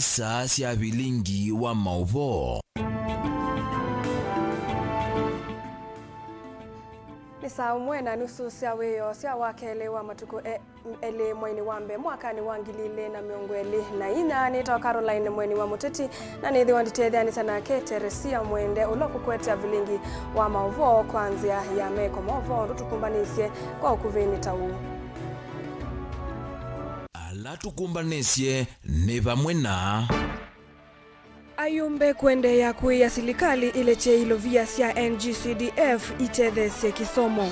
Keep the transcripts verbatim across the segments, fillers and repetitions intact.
Saa sya vilingi wa maũvoo. Nĩ saa ũmwe na nusu sya wĩoo sya wakelĩ wa matukũ e-, elĩ mweinĩ wa mbee mwakanĩ wa ngili ilĩ na mĩongo ĩlĩ na inya. Nĩtawa Caroline Mweni wa Mũteti, na nĩthĩwa nditetheanĩsya nake Teresia Mwende, ũla ũkũkũetea vilingi wa maũvoo kwa nzĩa ya meko. Maũvoo ũndũ tũkumbanĩsye kwa ũkuvĩ nĩ ta ũũ. Ala tũkũmbanĩsye nĩ vamwe na. Ayumbe kũendeea kũĩa silikalĩ ĩlekye ilovia sya N G C D F itetheesye kĩsomo.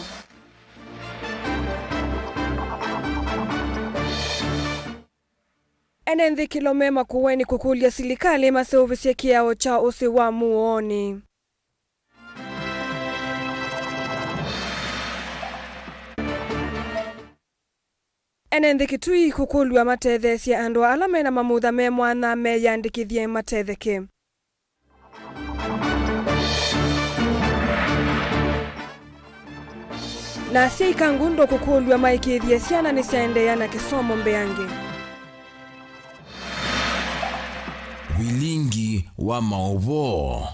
Ene nthĩ kĩlo me Makueni kũkũlya silikalĩ maseũvĩsye kĩao kya ũsĩ wa mũoonĩ. Ene nthĩ Kitui kũkũlw'a matetheesye andũ ala mena mamutha me mwanya meyĩandĩkĩthye matetheke. Na asyai Kangundo kũkũlw'a maĩkĩĩthye syana nĩsyaendeea na kĩsomo mbeange. Vilingi wa maũvoo.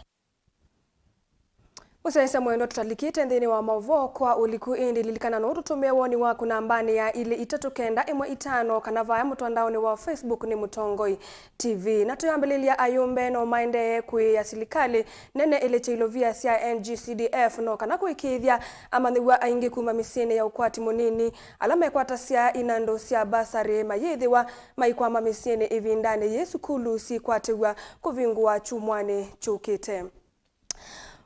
Mũsyaĩĩsya mwendwa, tũtalikĩte nthĩnĩ wa maũvoo kwa ũliku, ĩndĩ lilikana no ũtũtũmĩe woni waku nambanĩ ya ilĩ itatũ kenda ĩmwe itano kana vaya mũtandaonĩ wa Facebook nĩ Mũtongoi T V. Na tũyambĩlĩlya, ayũmbe no maendee kũĩĩa silikalĩ nene ĩlekye ilovia sya N G C D F no kana kũĩkĩĩthya amanyĩw'a aingĩ kuma mĩsyĩnĩ ya ũkwati mũnini ala mekwatasya inandũ sya basarĩ mayĩthĩwa maikwama mĩsyĩnĩ ĩvindanĩ yĩĩ sukulu sikwatĩw'a kũvingũwa kyumwanĩ kyũkĩte.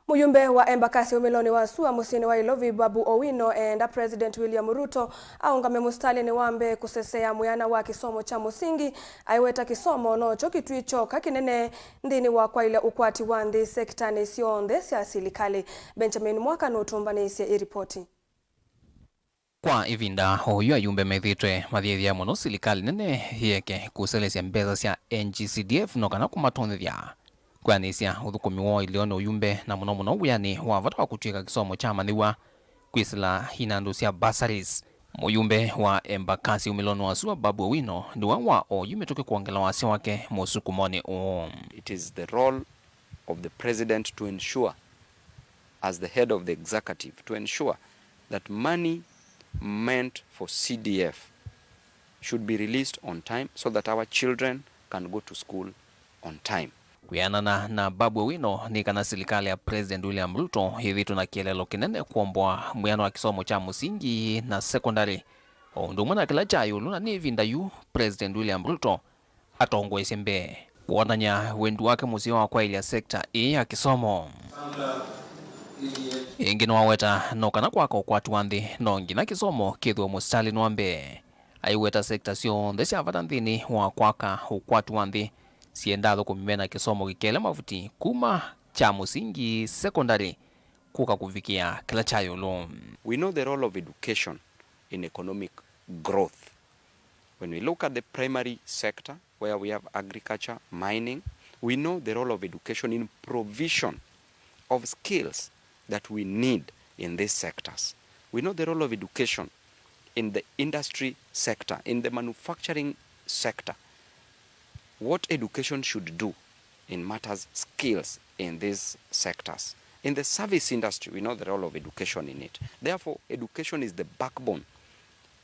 Mũyumbe wa Embakasi ũmĩlonĩ wa sua mũsyĩnĩ wa Ilovi, Babu Owino, eenda President William Ruto aũngame mũsitalĩnĩ wa mbee kũsesea mwĩana wa kĩsomo kya mũsingi. Aiweta kĩsomo nokyo kĩtw'ĩ kyoka kĩnene nthĩnĩ wa kwaĩlya ũkwati wa nthĩ sektanĩ syonthe sya silikalĩ. Benjamin Mwaka nũtũmbanĩisye ĩripoti. Kwa ĩvinda o yu ayumbe methĩĩtwe mayĩthĩa mũno silikalĩ nene yĩeke kũseleesya mbesa sya N G C D F no kana kũmatonyethya kwĩanĩsya ũthũkũmi woo ĩleonĩ ũyumbe, na mũno mũno wĩanĩ wa vata wa kũtw'ĩka kĩsomo kya amanyĩw'a kwĩsĩla inandũ sya bursaries. Mũyumbe wa Embakasi ũmĩlonĩ wa sua Babu Owino nĩwe wa o yu mĩtũkĩ kwongela wasya wake mũsukumonĩ ũũ. It is the role of the president to ensure, as the head of the executive, to ensure that money meant for C D F should be released on time so that our children can go to school on time. Kwĩanana na Babu Owino, nĩ kana silikalĩ ya President William Ruto yĩthĩtwe na kĩeleelo kĩnene kũomboa mwĩano wa kĩsomo kya mũsingi na sekondalĩ, o ũndũ ũmwe na kĩla kya ĩũlũ, na nĩ ĩvinda yu President William Ruto atongoesye mbee kwonany'a wendi wake mũseo wa kwaĩlya sekta ĩĩ ya kĩsomo. Ĩngĩ nĩwaweta no kana kwaka ũkwati wa nthĩ, no nginya kĩsomo kĩthĩwe mũsitalĩnĩ wa mbee. Aiweta sekta syonthe sya vata nthĩnĩ wa kwaka ũkwati wa nthĩ syendaa athũkũmi mena kĩsomo kĩkele mavuti kuma kya mũsingi, sekondalĩ, kũka kũvikĩa kĩla kya ĩũlũ. We know the role of education in economic growth. When we look at the primary sector, where we have agriculture, mining, we know the role of education in provision of skills that we need in these sectors. We know the role of education in the industry sector, in the manufacturing sector. What education should do in matters skills in these sectors. In the service industry, we know the role of education in it. Therefore, education is the backbone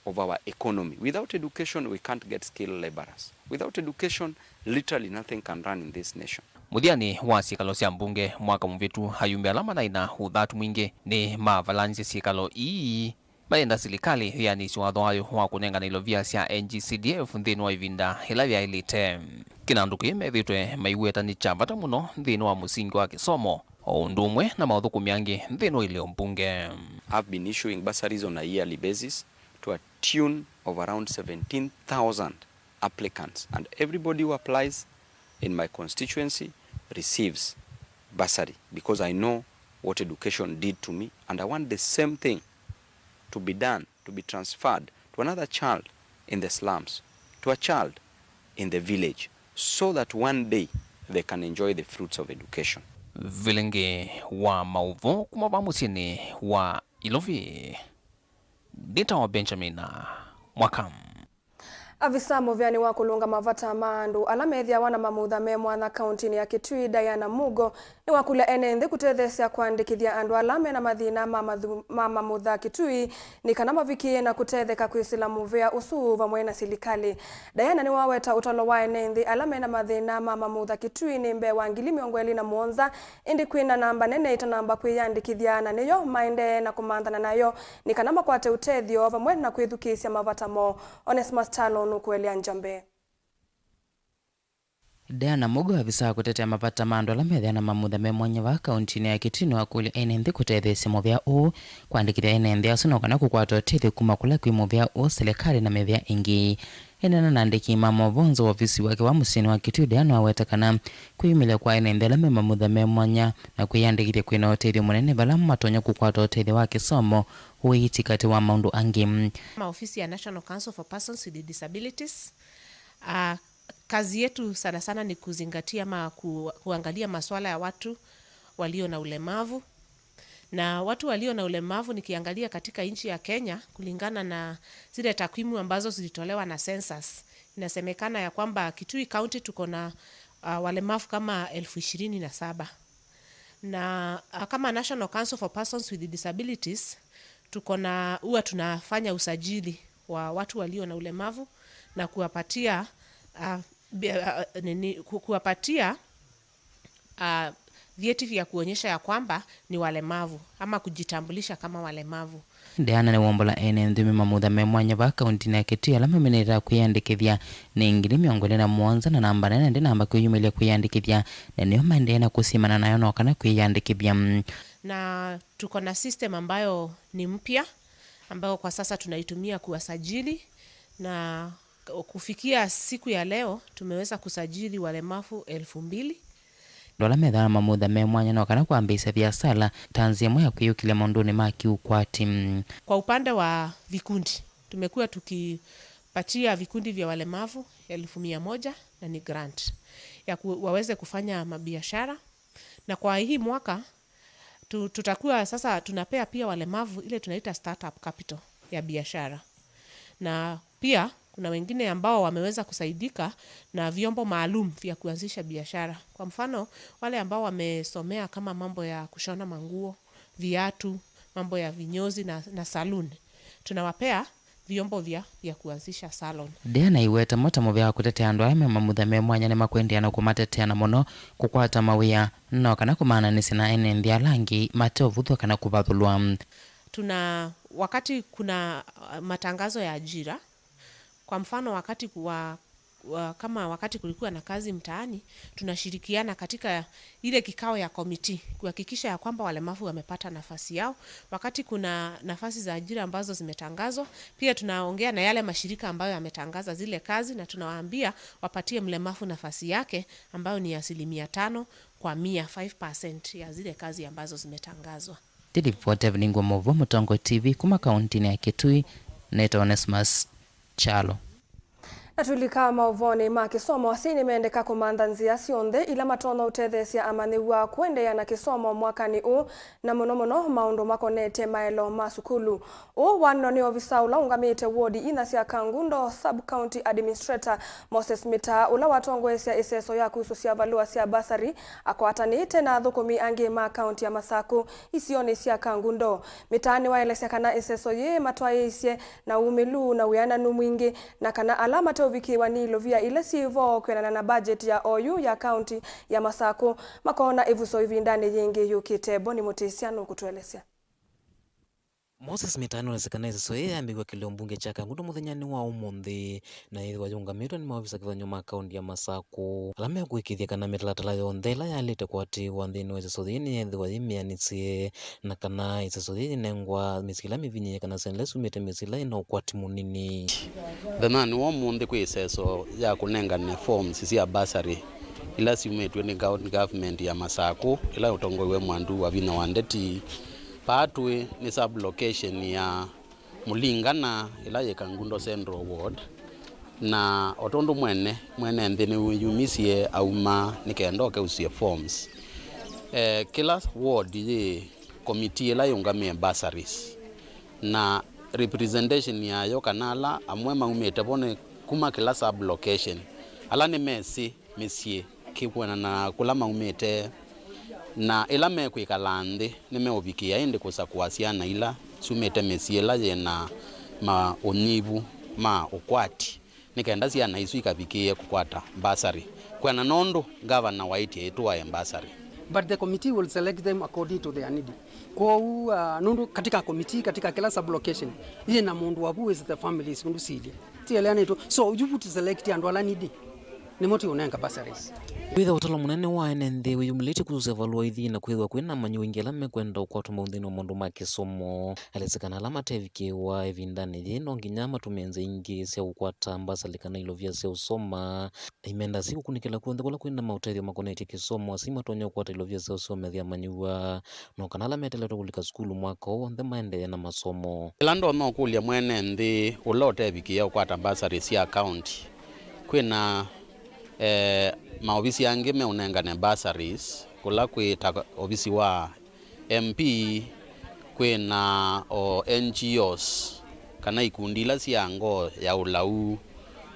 of our economy. Without education, we can't get skilled laborers. Without education, literally nothing can run in this nation. Mũthyanĩ wa syĩkalo sya mbunge mwaka mũvĩtu, ayumbe ala manaĩ na ũthatu mwingĩ nĩ mavalanisye syĩkalo ii mayenda silikalĩ yĩanĩsye watho wayũ wa kũnengana ilovia sya N G C D F nthĩnĩ wa ĩvinda ĩla yaĩlĩte. Kĩnandũ kĩĩ methĩĩtwe maiweta nĩ kya vata mũno nthĩnĩ wa mũsingi wa kĩsomo, o ũndũ ũmwe na maũthũkũmi angĩ nthĩnĩ wa ilĩo mbunge. I've been issuing bursaries on a yearly basis to a tune of around seventeen thousand applicants, and everybody who applies in my constituency receives bursary, because I know what education did to me, and I want the same thing to be done, to be transferred to another child in the slums, to a child in the village, so that one day they can enjoy the fruits of education. Vilingi wa maũvoo kuma va mũsyĩnĩ wa Ilovi, ndĩtawa Benjamin Mwaka. Avisa mũvĩanĩ wa kũlũnga mavata ma andũ ala methĩawa na mamutha me mwanya kauntinĩ ya Kitui, Diana Mugo, nĩwakũlya ene nthĩ kũtetheesya kũandĩkĩthya andũ ala mena mathĩna ma mathu-, ma mamutha Kitui nĩ kana mavikĩe na kũtetheka kwĩsĩla mũvĩa ũsu vamwe na silikalĩ. Diana nĩwaweta ũtalo wa ene nthĩ ala mena mathĩna ma mamutha Kitui nĩ mbee wa ngili mĩongo ĩlĩ na mũonza, ĩndĩ kwĩna namba nene ĩtanamba kwĩyandĩkĩthya, na nĩyo maendee na kũmanthana nayo nĩ kana makwate ũtethyo vamwe na kwĩthukĩĩsya mavata moo. Onesmus Kyalo nũkũelya nja mbee. Diana Mugo, avisa wa kũtetea mavata ma andũ ala methĩawa na mamutha me mwanya vaa kauntinĩ ya Kitui, nĩwakũlya ene nthĩ kũtetheesya mũvĩa ũũ, kũandĩkĩthya ene nthĩ asu no kana kũkwata ũtethyo kuma kũla kwĩ mũvĩa ũũ, silikalĩ na mĩvĩa ĩngĩ. Ĩneena na andĩki ma maũvoo nza wa ovisi wake wa mũsyĩnĩ wa Kitui, Diana nĩwaweta kana kwĩyumĩlya kwa ene nthĩ ala me mamutha me mwanya na kwĩyandĩkĩthya kwĩna ũtethyo mũnene vala matonya kũkwata ũtethyo wa kĩsomo, ũiiti katĩ wa maũndũ angĩ. Kama ofisi ya National Council for Persons with Disabilities, ah, kazi yetu sana sana ni kuzingatia ama ku-, kuangalia masuala ya watu walio na ulemavu. Na watu walio na ulemavu, nikiangalia katika nchi ya Kenya, kulingana na zile takwimu ambazo zilitolewa na census, inasemekana ya kwamba Kitui County tuko na, ah, walemavu kama elfu ishirini na saba. Na, ah, kama National Council for Persons with Disabilities, tuko na, huwa tunafanya usajili wa watu walio na ulemavu na kuwapatia, ah, bi-, ah, nini, ku-, kuwapatia, ah, vyeti vya kuonyesha ya kwamba ni walemavu ama kujitambulisha kama walemavu. Diana nĩwombola ene nthĩ me mamutha me mwanya vaa kauntinĩ ya Kitui ala mamenetaa kwĩyandĩkĩthya nĩ ngili mĩongo ĩlĩ na mũonza, na namba nene ndĩnamba kwĩyumĩlya kwĩyandĩkĩthya, na nĩo maendee na kũsimana nayo no kana kwĩyandĩkĩthya. Na tuko na system ambayo ni mpya, ambayo kwa sasa tunaitumia kuwasajili, na kufikia siku ya leo tumeweza kusajili walemavu elfu mbili. Andũ ala methĩawa na mamutha me mwanya no kana kwambĩĩsya viasala ta nzĩa ĩmwe ya kwĩyũkĩlya maũndũnĩ ma kĩũkwati. Kwa upande wa vikundi, tumekuwa tukipatia vikundi vya walemavu elfu mia moja na ni grant ya ku-, waweze kufanya mabiashara. Na kwa hii mwaka, tu-, tutakuwa sasa tunapea pia walemavu ile tunaita startup capital ya biashara. Na pia kuna wengine ambao wameweza kusaidika na vyombo maalum vya kuanzisha biashara. Kwa mfano, wale ambao wamesomea kama mambo ya kushona manguo, viatu, mambo ya vinyozi na, na saloon, tunawapea vyombo vya, vya kuanzisha salon. Diana aiweta mo ta mũvĩa wa kũtetea andũ ala me mamutha me mwanya nĩmakwendeea na kũmatetea, na mũno kũkwata mawĩa no kana kũmaananĩsya na ene nthĩ ala angĩ mate ũvũthw'a kana kũvathũlwa. Tuna, wakati kuna, uh, matangazo ya ajira, kwa mfano, wakati wa, wa, kama wakati kulikuwa na kazi mtaani, tunashirikiana katika ile kikao ya komiti kuhakikisha ya kwamba walemavu wamepata nafasi yao. Wakati kuna nafasi za ajira ambazo zimetangazwa, pia tunaongea na yale mashirika ambayo yametangaza zile kazi na tunawaambia wapatie mlemavu nafasi yake, ambayo ni asilimia tano kwa mia, five percent ya zile kazi ambazo zimetangazwa. Ndĩlivoti ya Viningwa Mũvwa, Mũtongoi T V, kuma kauntinĩ ya Kitui, nĩtawa Onesmus Kyalo. Na tũlika maũvoonĩ ma kĩsomo, asyai nĩmendeka kũmantha nzĩa syonthe ila matonya ũtetheesya amanyĩw'a kũendeea na kĩsomo mwakanĩ ũũ, na mũno mũno maũndũ makonetye maelo ma sukulu. Ũũ wanenwa nĩ ovisa ũla ũngamĩte wodi inya sya Kangundo, Sub County Administrator Moses Mitaa, ũla watongoesya ĩseso ya kũusũsya valũa sya basari akwatanĩte na athũkũmi angĩ ma kaunti ya Masakũ isionĩ sya Kangundo. Mitaa nĩwaelesya kana ĩseso yĩĩ matwaĩĩsye na ũmĩlu na wĩananu mwingĩ, na kana ala mateũvikĩĩwa nĩ ilovia ila syĩ vo kwĩanana na budget ya oyu ya kaunti ya Masakũ makoona ĩvuso ĩvindanĩ yĩngĩ yũkĩte. Boni Mũtĩsya nũkũtũelesya. Moses Mitaa nĩwelesya kana ĩseso yĩĩ yambĩĩw'a kĩlĩo mbunge kya Kangundo mũthenyanĩ wa ũmũnthĩ, na yĩthĩwa yĩũngamĩtwe nĩ maovisa kĩvathũkany'o ma kaunti ya Masakũ, ala mekũĩkĩĩthya kana mĩtalatala yonthe ĩla yaĩlĩte kũatĩĩwa nthĩnĩ wa ĩseso yĩĩ nĩyeethĩwa yĩ mĩanĩsye, na kana ĩseso yĩĩ yĩnengwa mĩsyĩ ĩla mĩvinyĩĩe kana syana ila syumĩte mĩsyĩ ĩla yĩ na ũkwati mũnini. Mũthenyanĩ wa ũmũnthĩ kwĩ ĩseso ya kũnengane forms sya bursary ila syumĩtw'e nĩ county government ya Masakũ ĩla ũtongoew'e Mwandu Wavinya wa Ndeti. Vaa twĩ nĩ sub location ya Mũlingana, ĩla yĩ Kangundo Central Ward, na o tondũ mwene, mwene nthĩ nĩwĩyumisye auma nĩ kenda oke ũsye forms. Eh, kĩla ward yĩ committee ĩla yĩũngamĩe bursaries, na representation yayo, kana ala amwe maumĩte vo nĩ kuma kĩla sub-location, ala nĩmesĩ mĩsyĩ kĩkwĩanana na kũla maumĩte, na ĩla mekwĩkala nthĩ, nĩmeũvikĩĩa ĩndĩ kũsakũa syana ila syumĩte mĩsyĩ ĩla yĩ na maũnyivu ma ũkwati, nĩ kenda syana isu ikavikĩĩe kũkwata mbasarĩ, kwĩanana na ũndũ ngavana waĩtye ĩtwae mbasarĩ. But the committee will select them according to their need. Kwoou, uh, nũndũ katika committee, katika kila sub-location, yĩ na mũndũ wa who is the families, ũndũ silye. Tieleanĩtwe. So, you would select andũ ala needy. Nĩmo tũũnenga bursaries. Kwĩthĩwa ũtalo mũnene wa ene nthĩ wĩyumĩlĩtye kũsusya valũa ithi na kwĩthĩwa kwĩ na amanyĩw'a aingĩ ala mekwenda ũkwatwa mbau nthĩnĩ wa maũndũ ma kĩsomo. Alesĩ kana ala matevikĩĩwa ĩvindanĩ yĩĩ no nginya matũmĩe nzĩa ingĩ sya ũkwata mbasarĩ kana ilovia sya ũsoma. Aimenda si kũkunĩkĩla kw'onthe kũla kwĩ na maũtethyo makonetye kĩsomo, asi matonya ũkwata ilovia sya ũsomethya amanyĩw'a, no kana ala meteletwe kũlika sukulu mwaka ũũ w'onthe maendee na masomo. Ĩla ndonya ũkũlya mwene nthĩ ũla ũtevikĩĩa ũkwata mbasarĩ sya kaunti, kwĩ na, eh, maovisi angĩ meũnengane bursaries, kũla kwĩ ta ovisi wa M P, kwĩ na o N G Os kana ikundi ila sya ngoo ya ũlau,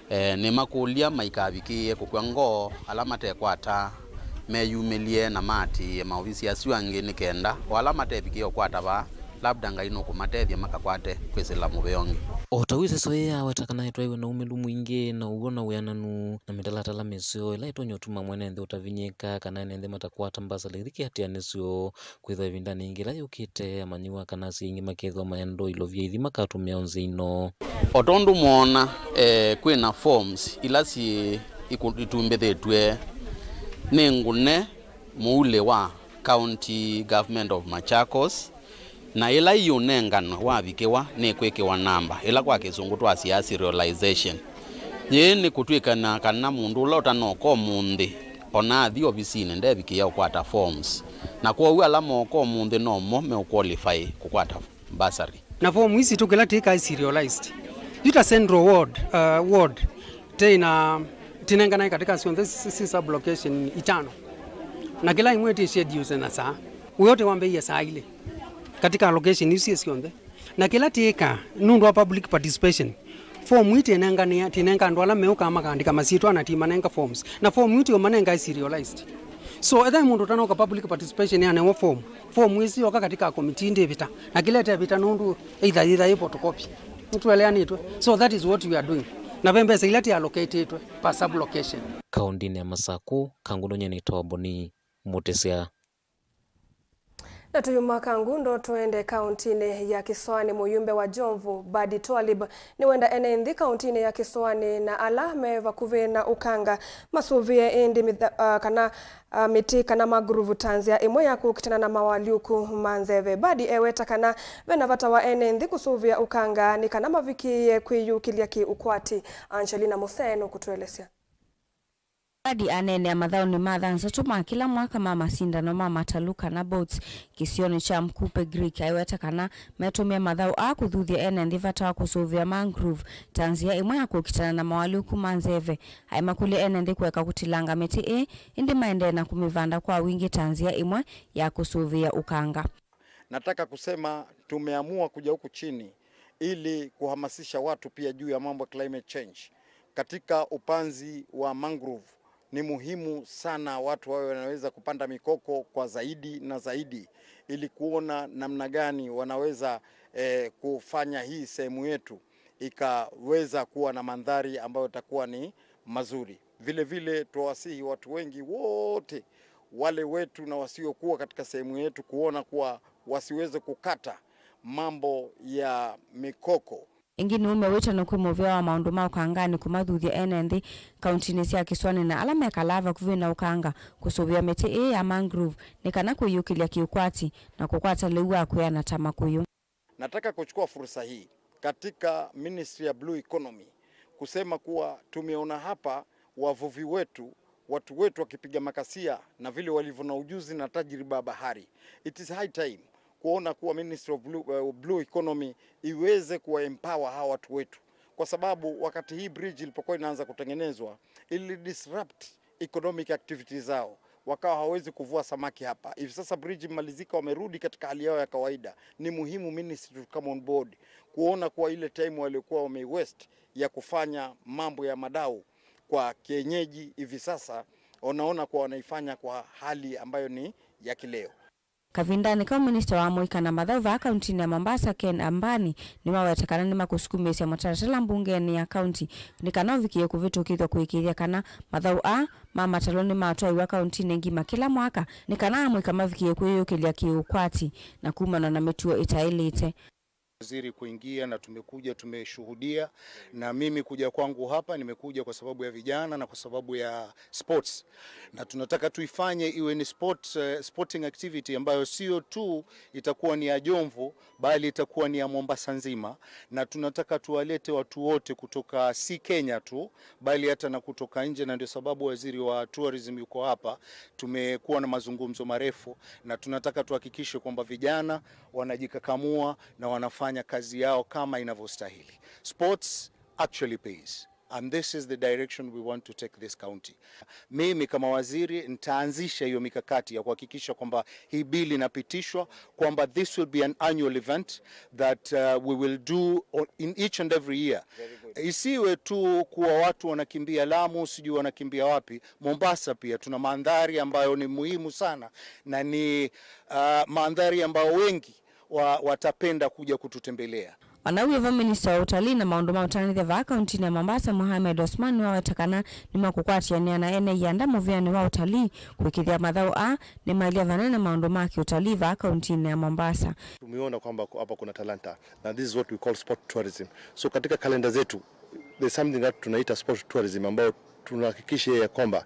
eh, nĩmakũlya maikavikĩĩe kũkw'a ngoo ala matekwata meyumĩlye na maatĩĩe maovisi asu angĩ nĩ kenda o ala matevikĩĩa ũkwata vaa, labda Ngai nũkũmatethya makakwate kwĩsĩla mũvĩa ũngĩ. O ta ũu ĩseso yĩĩ yaweta kana ĩtwaiwe na ũmĩlu mwingĩ na ũw'o na wĩananu na mĩtalatala mĩseo ĩla ĩtonya ũtuma mwene nthĩ ũtavinyĩĩka kana ene nthĩ matakwata mbasarĩ ithi kĩatĩanĩ syoo. Kwĩthwa ĩvindanĩ yĩngĩ ĩla yũkĩte, amanyĩw'a kana asyai aingĩ makethĩwa maendoo ilovia ithi makatũmĩa o nzĩa ino. O tondũ mwoona, eh, kwĩ na forms ila syĩ iku-, itumbĩthĩtw'e nĩ ngũne mũulĩ wa County Government of Machakos, na ĩla iũnenganwe wavikĩwa nĩkwĩkĩwa namba, ĩla kwa kĩsũngũ twasyaa serialization. Yĩĩ nĩ kũtw'ĩkana kana mũndũ ũla ũtanoka ũmũnthĩ, o na athi ovisinĩ, ndevikĩĩa ũkwata forms, na kwoou ala mooka ũmũnthĩ nomo meũqualify kũkwata bursary. Na form ii sitũ kĩla tĩĩka i serialized. Yu ta Central Ward, uh, ward, tĩna, tinenganae katika syonthe si, si sub-location itano. Na kĩla ĩmwe tĩ schedule na saa. Wĩ ũte wambĩĩie saa ilĩ katika location isu syĩ syonthe. Na kĩla tĩĩka, nũndũ wa public participation, form ii tĩnenganĩa, tĩnenga andũ ala meũkaa makaandĩka masyĩtwa na timanenga forms. Na form ii tĩũmanenga i serialized. So, ethĩwa mũndũ ũtanoka public participation anewa form, form ĩsu yoka katika committee ndĩvĩta. Na kĩla ĩtevĩta nũndũ either yĩtha yĩ photocopy. Nĩtũeleanĩtwe. So, that is what we are doing. Na ve mbesa ila ti allocatĩtwe per sub-location. Kaũndĩnĩ ya Masakũ, Kangũndũ nyie nĩtawa Boni Mũtĩsya. Na tũyuma Kangundo tũende kaũntĩnĩ ya Kĩsoanĩ, mũyumbe wa Jomvu, Badi Twalib, nĩwenda ene nthĩ kaũntĩnĩ ya Kĩsoanĩ na ala me vakuvĩ na ũkanga masũvĩe ĩndĩ mĩtha-, ah, kana, ah, mĩtĩ kana mangrove ta nzĩa ĩmwe ya kũkitana na mawalyũku ma nzeve. Badi eweta kana ve na vata wa ene nthĩ kũsũvĩa ũkanga nĩ kana mavikĩĩe kwĩyũkĩlya kĩ-ũkwati. Angelina Mũsee nũkũtũelesya. Badi aneenea mathaũnĩ ma thanthatũ ma kĩla mwaka ma masindano ma matalũ kana boats kĩsionĩ kya Mkupe, Greek, aiweta kana metũmĩa mathaũ aa kũthuthya ene nthĩ vata wa kũsũvĩa mangrove ta nzĩa ĩmwe ya kũkitana na mawalyũku ma nzeve. Aimakũlya ene nthĩ kũeka kũtilanga mĩtĩ ĩĩ, ĩndĩ maendee na kũmĩvanda kwa wingĩ ta nzĩa ĩmwe ya kũsũvĩa ũkanga. Nataka kusema tumeamua kuja huku chini ili kuhamasisha watu pia juu ya mambo ya climate change. Katika upanzi wa mangrove, ni muhimu sana watu wawe wanaweza kupanda mikoko kwa zaidi na zaidi, ili kuona namna gani wanaweza, eh, kufanya hii sehemu yetu ikaweza kuwa na mandhari ambayo itakuwa ni mazuri. Vile vile, twawasihi watu wengi wote, wale wetu na wasiokuwa katika sehemu yetu, kuona kuwa wasiweze kukata mambo ya mikoko. Ĩngĩ nĩũmew'ĩte nĩ kwĩ mũvĩa wa maũndũ ma ũkanganĩ kũmathuthya ene nthĩ kauntinĩ sya kĩsũanĩ na ala mekalaa vakuvĩ na ũkanga kũsũvĩa mĩtĩ ĩĩ ya mangrove nĩ kana kwĩyũkĩlya kĩũkwati na kũkwata lĩu wa kwĩana ta makũyũ. Nataka kuchukua fursa hii katika Ministry ya Blue Economy kusema kuwa tumeona hapa wavuvi wetu, watu wetu wakipiga makasia na vile walivyo na ujuzi na tajriba ya bahari. It is high time kuona kuwa Ministry of Blue, eh, Blue Economy iweze kuwa empower hawa watu wetu, kwa sababu wakati hii bridge ilipokuwa inaanza kutengenezwa, ili disrupt economic activities zao, Wakawa hawawezi kuvua samaki hapa. Hivi sasa bridge imemalizika, wamerudi katika hali yao ya kawaida. Ni muhimu ministry to come on board kuona kuwa ile time waliokuwa wameiwaste ya kufanya mambo ya madau kwa kienyeji, hivi sasa wanaona kuwa wanaifanya kwa hali ambayo ni ya kileo. Kavindanĩ kau, minista wa mũika na mathaũ vaa kauntinĩ ya Mombasa, Ken Ambani, nĩwaweta kana nĩmakũsukumĩĩsya mũtalatala mbungenĩ ya kaunti nĩ kana ũvikĩe kũvĩtũkĩthw'a kũĩkĩĩthya kana mathaũ aa ma matalũ nĩmatwaĩwa kauntinĩ ngima kĩla mwaka nĩ kana amũika mavikĩe kwĩyũkĩlya kĩũkwati na kumanwa na mĩtuo ĩtaĩlĩte. Waziri kuingia na tumekuja, tumeshuhudia, na mimi kuja kwangu hapa, nimekuja kwa sababu ya vijana na kwa sababu ya sports. Na tunataka tuifanye iwe ni sport, eh, sporting activity ambayo sio tu itakuwa ni ya Jomvu, bali itakuwa ni ya Mombasa nzima. Na tunataka tuwalete watu wote kutoka, si Kenya tu, bali hata na kutoka nje, na ndio sababu waziri wa tourism yuko hapa. Tumekuwa na mazungumzo marefu, na tunataka tuhakikishe kwamba vijana wanajikakamua na wanafanya kazi yao kama inavyostahili. Sports actually pays. And this is the direction we want to take this county. Mimi kama waziri nitaanzisha hiyo mikakati ya kuhakikisha kwamba hii bili inapitishwa, kwamba this will be an annual event that, uh, we will do o-, in each and every year. Very good. Isiwe tu kuwa watu wanakimbia Lamu, sijui wanakimbia wapi. Mombasa pia tuna mandhari ambayo ni muhimu sana na ni, uh, mandhari ambayo wengi wa-, watapenda kuja kututembelea. Ona wĩ vo, minista wa ũtalii na maũndũ ma ũtanĩthya vaa kauntinĩ ya Mombasa, Mohamed Osman, nĩwaweta kana nĩmakũkwatĩanĩa na ene ianda mũvĩanĩ wa ũtalii kũĩkĩĩthya mathaũ aa nĩmaĩlya vanene maũndũ ma kĩũtalii vaa kauntinĩ ya Mombasa. Tumeona kwamba hapa kuna talanta, na this is what we call sport tourism. So katika kalenda zetu, there's something that tunaita sport tourism, ambayo tunahakikisha ya kwamba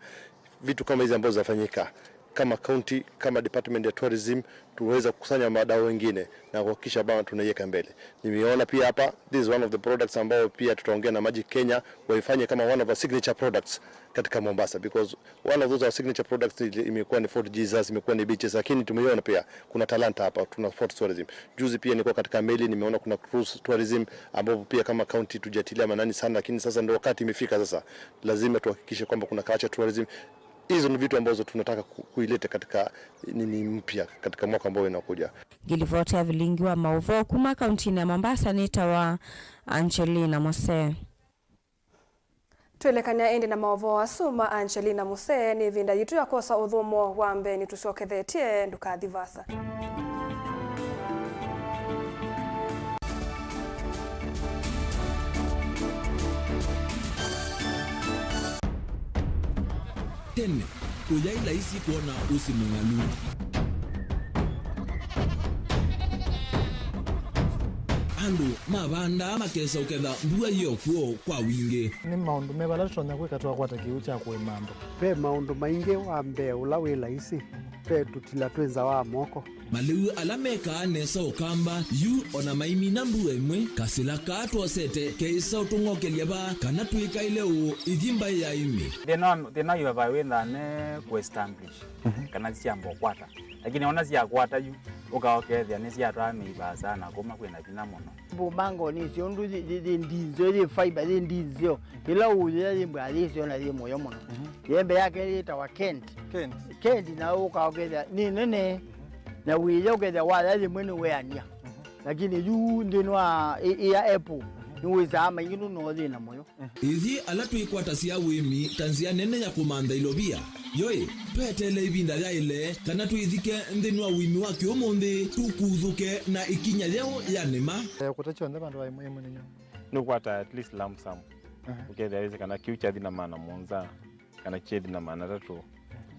vitu kama hizi ambazo zinafanyika, kama county, kama department ya tourism, tuweza kukusanya wadau wengine na kuhakikisha bana tunaiweka mbele. Nimeona pia hapa, this is one of the products ambao pia tutaongea na Magic Kenya, waifanye kama one of our signature products katika Mombasa, because one of those our signature products ile imekuwa ni Fort Jesus, imekuwa ni beaches, lakini tumeiona pia kuna talanta hapa, tuna sport tourism. Juzi pia nilikuwa katika meli, nimeona kuna cruise tourism, ambapo pia kama county tujatilia maanani sana, lakini sasa ndio wakati imefika sasa. Lazima tuhakikishe kwamba kuna culture tourism. Hizo ni vitu ambazo tunataka ku-, kuileta katika nini mpya katika mwaka ambao inakuja. Ngilivoti ya vilingi wa maũvoo kuma kauntinĩ ya Mombasa nĩtawa Angelina Mose. Twĩlekany'a ĩndĩ na maũvoo asu ma Angelina Muse, nĩ ĩvinda yitũ ya kwosa ũthũmũo wa mbee nĩtũsyokethetye, ndũkathi vaasa. Tene, kũyaĩ laisi kwona ũsĩ mũng'alu. Andũ mavandaa makesa ũketha mbua yĩ o kw'o kwa wingĩ. Nĩ maũndũ meva ala tũtonya kwĩka twakwata kĩw'ũ kya kũĩma andũ? Ve maũndũ maingĩ. Wa mbee ũla wĩ laisi, ve tũtila twĩ nza wa moko. Malĩu ala mekaa nesa ũkamba yu, o na maimina mbua ĩmwe, kasĩla kaa twosete keĩsa ũtũng'okelya vaa kana twĩkaĩle ũũ ithi mbaĩ ya ĩmĩ. Thĩna, thĩna yu va wĩthane kũ-establish, mhm, kana syamba ũkwata. Lakini ona syakwata yu, ũka ũkethĩa nĩsyatwaa mĩi vaasa na kũma kwĩna vinya mũno. Mbumangoni icio ũndũ yĩ, yĩ, yĩ ndinzeo, yĩ fiber, yĩ ndinzeo. Ĩla ũũyĩa yĩ mbũya yĩseo na yĩ mũyo mũno. Mhm. Yembe yake yĩtawa Kent. Kent. Kent na ũka ũkethĩa nĩ nene. Mhm. Na wĩya ũkethĩa waya yĩmwe nĩ weania. Mhm. Lakini yu nthĩnĩ wa ĩ-, ĩya apple, mhm, nĩwĩsaa maingĩ nũno thĩna mũyo. Ithyĩ ala twĩkwatasya ũĩmi ta nzĩa nene ya kũmantha ilovia, yoĩ, tweteele ĩvinda yaĩle kana twĩthike nthĩnĩ wa ũĩmi wa kĩũmũnthĩ, tũkuthũke na ĩkinya yeũ ya nĩma. Eh, kũta kyonthe vandũ va ĩmwe ĩmwe nĩ nyũmũ. Nĩũkwata at least lump sum. Aha. Ũkethĩa wĩsĩ kana kĩu kyathi na maana mũonza, kana kyethi na maana atatũ.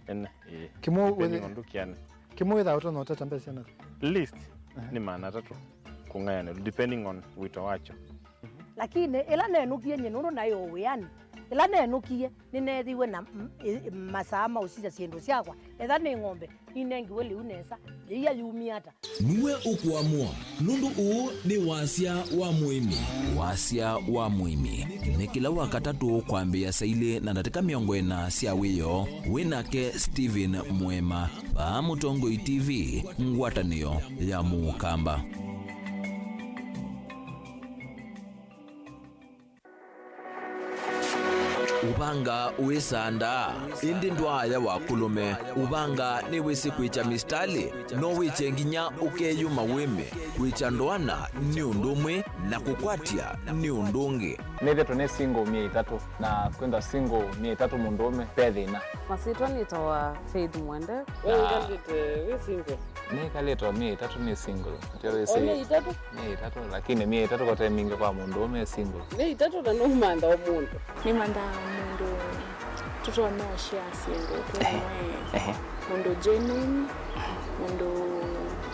Ene, ĩĩ. Kĩmwe depending wĩthĩ-, on ndũkĩane. Kĩmwe wĩthaa ũtonya ũtata mbesa syana? Least, aha, nĩ maana atatũ kũng'ayanĩlwa, depending on wĩto wakyo. Lakini ĩla nenũkie nyie nũndũ naĩ o wĩanĩ, ĩla nenũkie nĩneethĩiwe na m-, ĩ-, masaa ma ũsisya syĩndũ syakwa, etha nĩ ng'ombe, ninengiwe lĩu nesa, yĩia yumie ata? Nue ũkũamũa, nũndũ ũũ nĩ wasya wa mũĩmi. Wasya wa mũĩmi nĩ kĩla Wakatatũ kwambĩĩa saa ilĩ na ndatĩka mĩongo ĩna sya wĩoo, wĩ nake Stephen Mwema, vaa Mũtongoi T V, ngwatanĩo ya Mũkamba. Ũvanga wĩsandaa, ĩndĩ ndwaaya wa kũlũme. Ũvanga nĩwĩsĩ kwĩkya mĩsitalĩ, no wĩkye nginya ũkeyũma wĩme. Kwĩkya ndoana nĩ ũndũ ũmwe, na kũkwatya nĩ ũndũ ũngĩ. Nĩthĩtwe nĩ single myei ĩtatũ, na kwĩthwa single myei ĩtatũ mũndũũme, ve thĩna. Masyĩtwa nĩtawa Faith Mwende. We ũkalĩte wĩ single? Nĩkalĩte o myei ĩtatũ nĩ single. Ndio wĩsĩ. O myei ĩtatũ? Myei ĩtatũ, lakini myei ĩtatũ kote mingĩ kwa mũndũũme e single. Myei ĩtatũ na nũmantha o mũndũ. Nĩmanthaa mũndũ tũtonya ũshare syĩndũ twĩ amwe, mũndũ genuine, mũndũ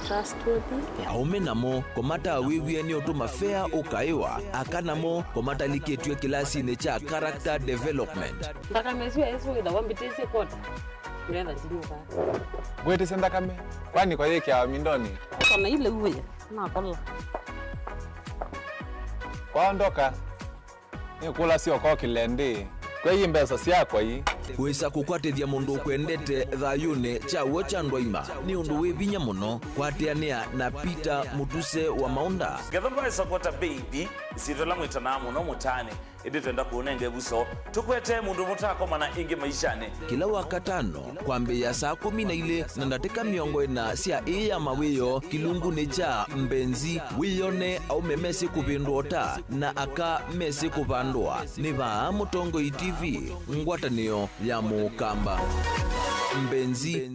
trustworthy. Aũme namo komatawĩw'e nĩ ũndũ mavea ũkaĩwa, aka namo komatalikĩtw'e kĩlasinĩ kya character development. Nthakame ĩsu ya Yesũ wĩthawa mbĩtĩsye kota. Ndetha ndinyuka. Ngwĩtĩsye nthakame, kwani kwa yĩkĩawa mindoni? Kana ile uwe, nakola. Kwaondoka, nĩkũlasya ũkokĩle ndĩ. Kwei mbesa syakwa ii. Kwĩsa kũkwatĩthya mũndũ ũkwendete thayũnĩ kya w'o kya ndwaima nĩ ũndũ wĩ vinya mũno. Kwatĩanĩa na Peter Mũtuse wa Maũnda. Ngetha ndwaĩsa kwota baby, isyĩtwa ĩla mwĩtanaa mũno mũtaanĩ. Ĩndĩ twenda kũũnenga ĩvuso, tũkwete mũndũ mũtakomana ĩngĩ maishanĩ. Kĩla Wakatano, kwambĩĩa saa kũmi na ilĩ na ndatĩka mĩongo ĩna sya ĩĩ ya mawĩoo, kĩlungunĩ kya Mbenzi, wĩyone aũme mesĩ kũvĩndũa ũta na aka mesĩ kũvandũa. Nĩ vaa Mũtongoi T V, ngwatanĩo ya Mũkamba. Mbenzi.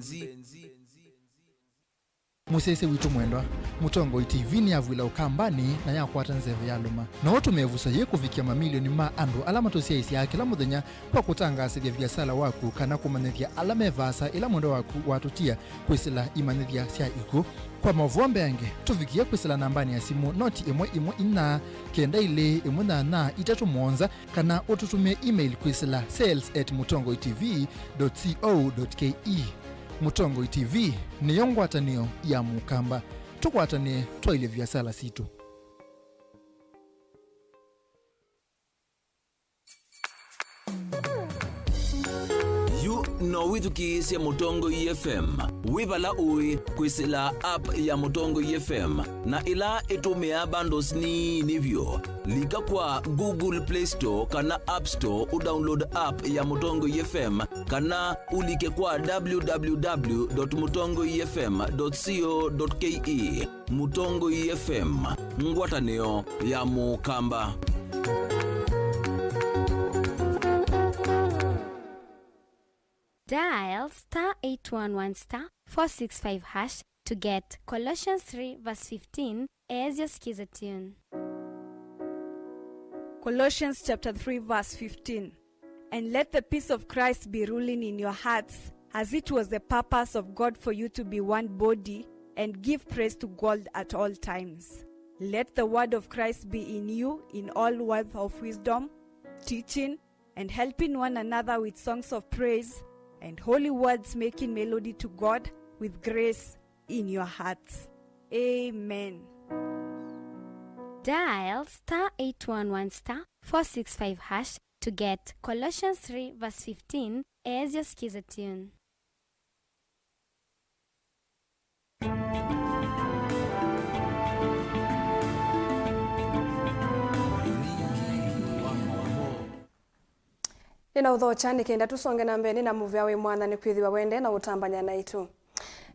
Mũsyaĩĩsya witũ mwendwa, Mũtongoi T V nĩyavw'ĩla Ũkambanĩ na yakwata nzeve yalũma. No ũtũme ĩvuso yĩĩ kũvikĩa mamilioni ma andũ ala matũsyaĩĩsyaa kĩla mũthenya kwa kũtangaasĩthya viasala waku kana kũmanyĩthya ala me vaasa ĩla mwendwa waku watũtia kwĩsĩla imanyĩthya sya ikw'ũ. Kwa maũvoo mbeange, tũvikĩe kwĩsĩla nambanĩ ya simũ noti ĩmwe ĩmwe inya kenda ilĩ ĩmwe nyanya itatũ mũonza, kana ũtũtũmĩe email kwĩsĩla sales at mũtongoi T V dot co dot K E. Mũtongoi T V nĩyo ngwatanĩo ya Mũkamba. Tũkwatanĩe twaĩlye viasala sitũ. Yu no wĩthukĩĩsye Mũtongoi F M wĩ vala ũĩ kwĩsĩla app ya Mũtongoi F M, na ĩla ĩtũmĩaa bundles nini vyũ. Lika kwa Google Play Store kana App Store ũdownload app ya Mũtongoi F M, kana ũlike kwa W W W dot mũtongoi F M dot co dot K E. Mũtongoi F M, ngwatanĩo ya Mũkamba. Dial star eight one one star four six five hash to get Colossians three verse fifteen as your skiza tune. Colossians chapter three verse fifteen. And let the peace of Christ be ruling in your hearts, as it was the purpose of God for you to be one body, and give praise to God at all times. Let the word of Christ be in you in all words of wisdom, teaching, and helping one another with songs of praise and holy words, making melody to God with grace in your hearts. Amen. Dial star eight one one star four six five hash to get Colossians three verse fifteen as your skiza tune. Nĩnaũthokya nĩ kenda tũsonge na mbee, nĩ na mũvea wĩ mwathani kwĩthĩwa wende na ũtambany'a naitũ.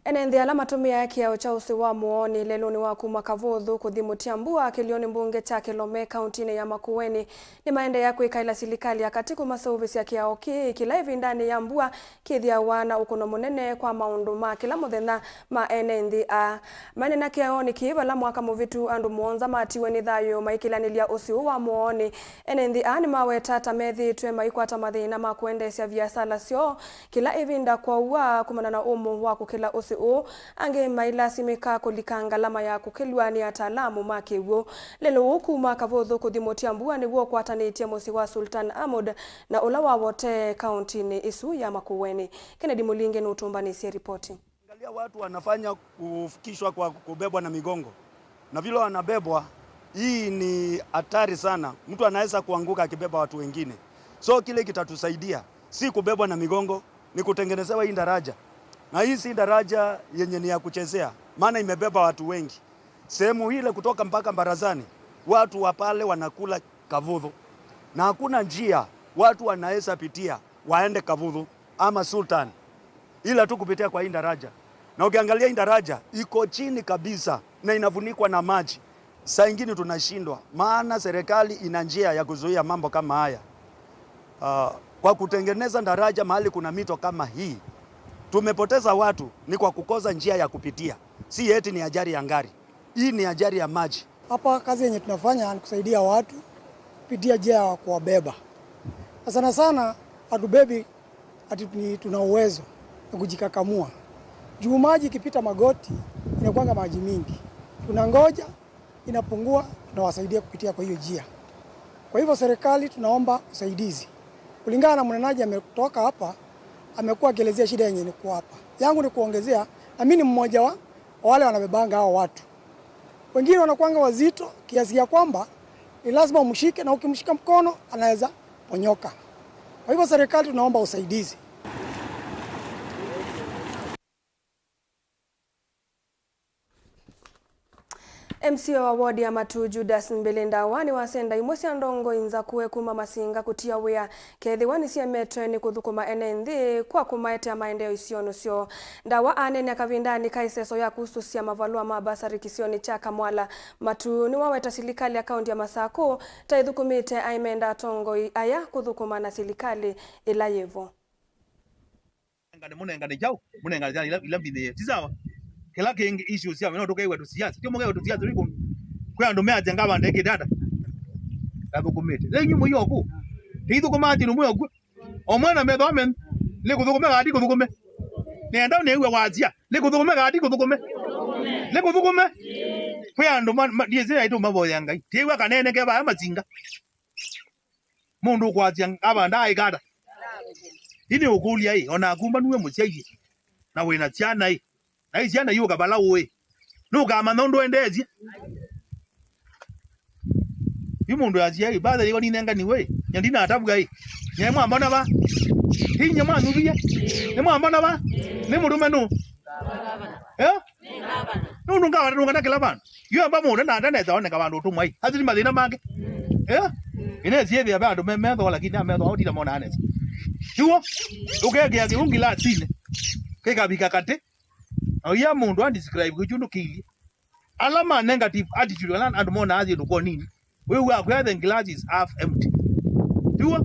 Ene nthĩ ala matũmĩaa kĩao kya ũsĩ wa mũooni lelũnĩ wa kuma Kavũthũ kũthi Mũtia Mbua kĩlĩonĩ mbunge kya Kĩlome kauntinĩ ya Makueni nĩmaendeea kwĩkaĩla silikalĩ ya katĩ kũmaseũvĩsya kĩao kĩĩ kĩla ĩvindanĩ ya mbua kĩthĩawa na ũkũno mũnene kwa maũndũ ma kĩla mũthenya ma ene nthĩ aa. Manena kĩaonĩ kĩĩ vala mwaka mũvĩtu andũ mũonza matiwe nĩ thayũ maikĩlanĩlya ũsĩ ũũ wa mũooni. Ene nthĩ aa nĩmaweta ta methĩĩtwe maikwata mathĩna ma kũendeesya viasala syoo kĩla ĩvinda kwoou kumana na ũmũ wa kũkĩla ũsĩ ũũ. Angĩ mailasimĩka kũlika ngalama ya kũkĩlw'a nĩ ataalamu ma kĩw'ũ. Lelũ ũũ kuma Kavũthũ kũthi Mũtia Mbua nĩw'o ũkwatanĩtye mũsyĩ wa Sultan Ahmud na ũla wawotee kauntinĩ ĩsu ya Makueni. Kennedy Mũlinge nũtũmbanĩsye ripoti. Angalia watu wanafanya kufikishwa kwa kubebwa na migongo. Na vile wanabebwa, hii ni hatari sana. Mtu anaweza kuanguka akibeba watu wengine. So kile kitatusaidia, si kubebwa na migongo, ni kutengenezewa hii daraja. Na hii si daraja yenye ni ya kuchezea, maana imebeba watu wengi. Sehemu ile kutoka mpaka Mbarazani, watu wa pale wanakula Kavuthu. Na hakuna njia Watu wanaweza pitia waende Kavuthu ama Sultan, ila tu kupitia kwa hii daraja. Na ukiangalia hii daraja iko chini kabisa na inafunikwa na maji. Saa ingine tunashindwa, maana serikali ina njia ya kuzuia mambo kama haya. Ah, kwa kutengeneza daraja mahali kuna mito kama hii, tumepoteza watu ni kwa kukosa njia ya kupitia, si eti ni ajali ya gari. Hii ni ajali ya maji. Hapa kazi yenye tunafanya ni kusaidia watu kupitia njia ya kuwabeba. Na sana sana hatubebi ati ni tuna uwezo na kujikakamua. Juu maji ikipita magoti, inakuwanga maji mingi. Tunangoja, inapungua, tunawasaidia kupitia kwa hiyo njia. Kwa hivyo serikali tunaomba usaidizi. Kulingana na mnenaji ametoka hapa, amekuwa akielezea shida yenye niko hapa. Yangu ni kuongezea, na mimi ni mmoja wa wale wanabebanga hao watu. Wengine wanakuanga wazito kiasi ya kwamba ni lazima umshike, na ukimshika mkono anaweza ponyoka. Kwa hivyo serikali tunaomba usaidizi. M C A wa ward ya Matu, Judas Mbele Ndawa, nĩwasya nda imwe sya ndongoi nzakũe kuma Masinga kũtia wĩa kethĩwa nĩsyemetwe nĩ kũthũkũma ene nthĩ kwa kũmaetea maendeeo isionĩ syoo. Ndawa aneenea kavindanĩ ka ĩseso ya kusũsya mavalũa ma basari kĩsionĩ kya Kamwala, Matu nĩwaweta silikalĩ ya kaunti ya Masakũ ta ĩthũkũmĩte aimenda atongoi aya kũthũkũma na silikalĩ ĩla yĩvo. Nengane, mũnengane kyaũ? Mũnengane syana ila, ila mbithĩe. Ti sawa? Kĩla kĩngĩ, issues sya no tũkeiwe tũsiasa. Tio mũkeiwe tũsiasa, tũi kũ-, kwĩ andũ measya ngavana ekĩte ata? Ndathũkũmĩte. Rĩu inyuĩ mũi oku. Tĩithũkũmaa tĩnũ mwĩ oku. O mwana metho amen. Nĩ kũthũkũme kana ti kũthũkũme? Nenda nĩw'a wasya. Nĩ kũthũkũme kana ti kũthũkũme? Nĩ kũthũkũme. Kwĩ andũ ma, ma, ndiĩsĩ aitũ mavoya Ngai. Tĩw'a kanene ke vaya Masinga. Mũndũ ũkwasya ngavana ndaaĩka ata? Ĩndĩ ũkũlya-ĩ, o naku mba nue mũsyaie, na wĩ na syana-ĩ, na i syana iũka vala ũĩ, nũkamanya ũndũ endeesye? Yu mũndũ asya-ĩ, mbatha yĩwa ninenganiwe-ĩ, nye ndinatavw'a-ĩ, nye mwambona va? Ti nye mwanyuvie? Nĩmwambona va? Nĩmũtũme nũ? Eh? Nũndũ ngavana ndũngana kĩla vandũ. Yu amba mũndũ na ndanesa oneka vandũ ũtũmwa-ĩ. Asu nĩ mathĩna make. Eh? Ĩnesi ĩthĩa ve andũ me metho, lakini ametho ao tila mona nesa. Tiw'o? Ũkekĩa kĩu ngilasinĩ. Kĩkavika katĩ. Na ũya mũndũ a describe kĩu kĩndũ kĩilyĩ. Ala ma negative attitude, ala andũ monaa syĩndũ kwa nini. Wĩw'aa kwĩa the glass is half empty. Tiw'o?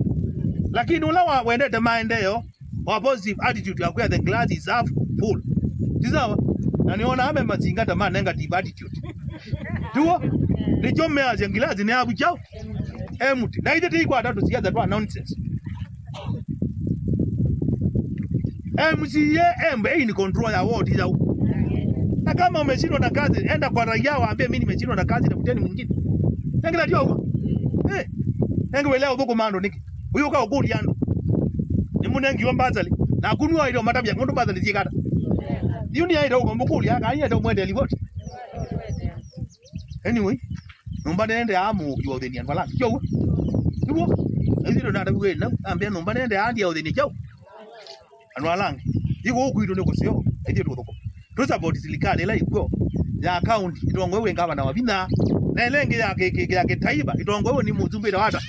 Lakini ũla wa, wendete maendeeo, wa positive attitude ya kwĩa the glass is half full. Ti sawa? Na nĩonaa me Masinga ta ma negative attitude. Tiw'o? Nĩkyo measya glass nĩ half kyaũ? Empty. Na ithe tĩikwata tũsiasa twa nonsense. M C A embe in control ya ward yau. Na kama umeshindwa na kazi, enda kwa raia waambie, "Mimi nimeshindwa na kazi, tafuteni mwingine." Nengela tio ũguo. Eh. Nenge wele ũthũkũma andũ nĩkĩ? Ũyũ ũka ũkũlya andũ. Nĩmũnengiwe mbasali. Na kunu aire matavya mũndũ mbasali syĩkata. Yu nĩ aire ũkomũkũlya, kana nĩ aire ũmwendea livoti. Anyway, nyũmba nĩendeaa mũũki wa ũthĩni andũ ala angĩ. Tio ũguo? Nĩguo? Ĩthu ndonataviwe nau, ambĩa nyũmba nĩendeaa ndia ũthĩni kyaũ? Andũ ala angĩ. Ĩkũũ kwitũ nĩ kũseo, ĩthuĩ tũthũkũma. Tũ support silikalĩ ĩla ĩkw'o ya kaunti, ĩtongoew'e ngavana wa vinya, na ĩla ĩngĩ ya kĩ-, kĩ-, ya kĩtaiva, ĩtongoew'e nĩ mũsumbĩ wata.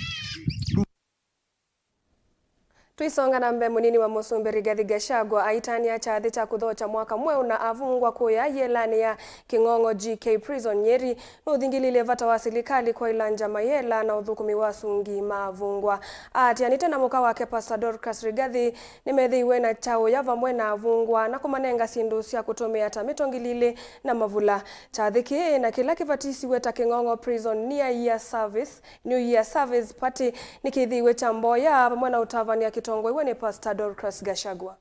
Tũisonga na mbee, mũnini wa mũsumbĩ Rigathi Gachagua aitania kyathĩ kya kũthokya mwaka mweũ na avungwa kũya yĩelanĩ ya Kĩng'ong'o G K Prison Nyeri nũthingĩlĩlye vata wa silikalĩ kwaĩlangya mayela na ũthũkũmi wa asungi ma avungwa. Aatĩanĩte na mũka wake Pastor Dorcas Rigathi, nĩmethĩiwe na kyaũya vamwe na avungwa na kũmanenga syĩndũ sya kũtũmĩa ta mĩtũngi lili na mavula. Kyathĩ kĩĩ na kĩla kĩvatisiw'e ta Kĩng'ong'o Prison New Year Service, New Year Service Party nĩkĩthĩiwe kya mboya vamwe na ũtavany'a kĩtongoew'e nĩ Pastor Dorcas Gachagua.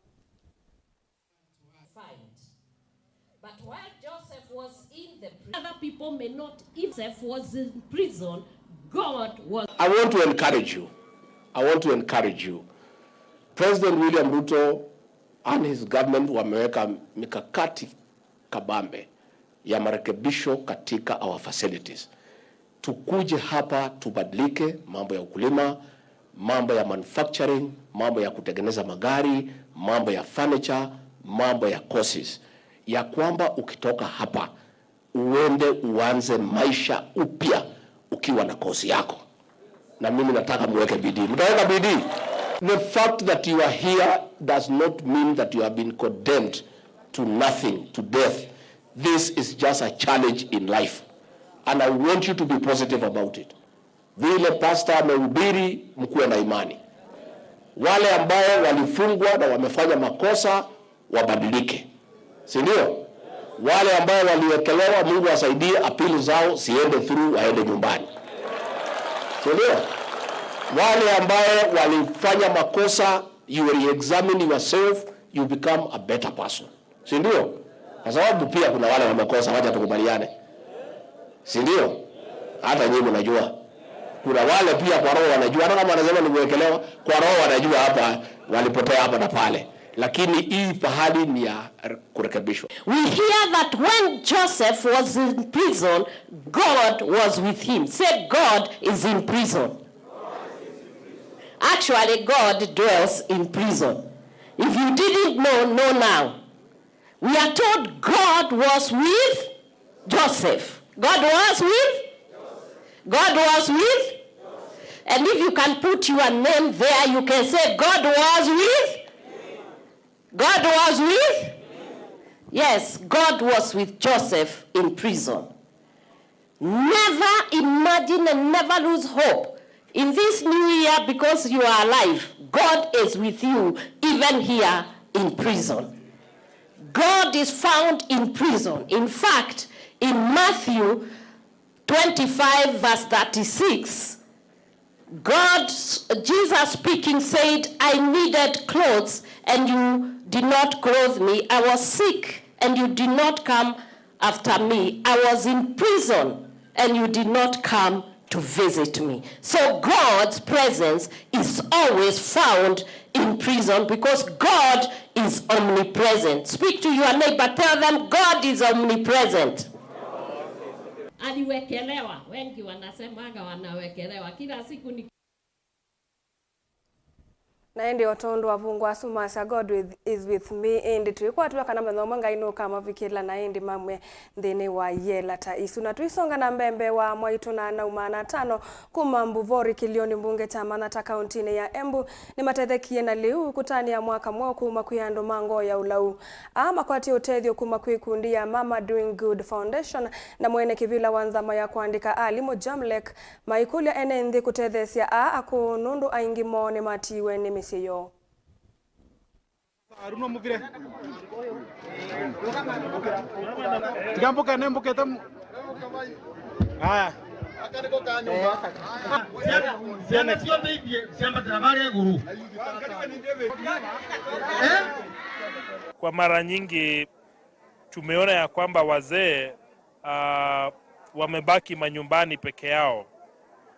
Fight. But while Joseph was in the pri-, other people may not, if Joseph was in prison, God was I want to encourage you. I want to encourage you. President William Ruto and his government wameweka mikakati kabambe ya marekebisho katika our facilities. Tukuje hapa tubadilike, mambo ya ukulima, mambo ya manufacturing, mambo ya kutengeneza magari, mambo ya furniture, mambo ya courses, ya kwamba ukitoka hapa uende uanze maisha upya ukiwa na course yako. Na mimi nataka muweke bidii. Mtaweka bidii? The fact that you are here does not mean that you have been condemned to nothing, to death. This is just a challenge in life. And I want you to be positive about it. Vile pastor amehubiri, mkuwe na imani. Wale ambaye walifungwa na wamefanya makosa, wabadilike. Si ndio? Wale ambaye waliwekelewa, Mungu asaidie apili zao siende through, waende nyumbani. Si ndio? Wale ambaye walifanya makosa, you re-examine yourself, you become a better person. Si ndio? Kwa sababu pia kuna wale wamekosa, wacha tukubaliane. Si ndio? Hata nyinyi mnajua. Kuna wale pia kwa roho wanajua, hata kama wanasema ni kuwekelewa, kwa roho wanajua hapa walipotea hapa na pale. Lakini hii pahali ni ya kurekebishwa. We hear that when Joseph was in prison, God was with him. Say, "God is in prison." Actually, God dwells in prison. If you didn't know, know now. We are told God was with Joseph. God was with? God was with? And if you can put your name there, you can say, "God was with? God was with?" Yes, God was with Joseph in prison. Never imagine and never lose hope in this new year, because you are alive. God is with you even here in prison. God is found in prison. In fact, in Matthew twenty-five, verse thirty-six, God, Jesus speaking, said, "I needed clothes and you did not clothe me. I was sick and you did not come after me. I was in prison and you did not come to visit me." So God's presence is always found in prison because God is omnipresent. Speak to your neighbor, tell them, "God is omnipresent." Aliwekelewa, wengi wanasemanga wanawekelewa. Kila siku ni Na ĩndĩ o tondũ avungwa asu masya, "God with, is with me," ĩndĩ twĩkwatw'a kana mũthenya ũmwe Ngai nũkamavikĩla na ĩndĩ mamw'e nthĩnĩ wa yela ta isu. Na tũisonga na mbee, mbee wa mwaitũ na anau maana atano kuma Mbuvori, kĩlĩonĩ mbunge kya Manyatta, kauntinĩ ya Embu, nĩmatethekie na lĩu kũtanĩa mwaka mweũ kuma kwĩ andũ ma ngoo ya ũlau. Aa makwatie ũtethyo kuma kwĩ ikundi ya Mama Doing Good Foundation na mwene kĩvĩla wa nzama ya kũandĩka alimũ, Jamlek, maikũlya ene nthĩ kũtetheesya aa akũũ, nũndũ aingĩ moo nĩmatiiwe nĩ mĩsyĩ yoo. Arunwa mũvire. Tiga mbũke, nĩ mbũkĩte mu-, aya. Syana syonthe ithiĩ syambatĩra varĩa ĩgũrũ. Eh? Kwa mara nyingi tumeona ya kwamba wazee, ah, wamebaki manyumbani peke yao.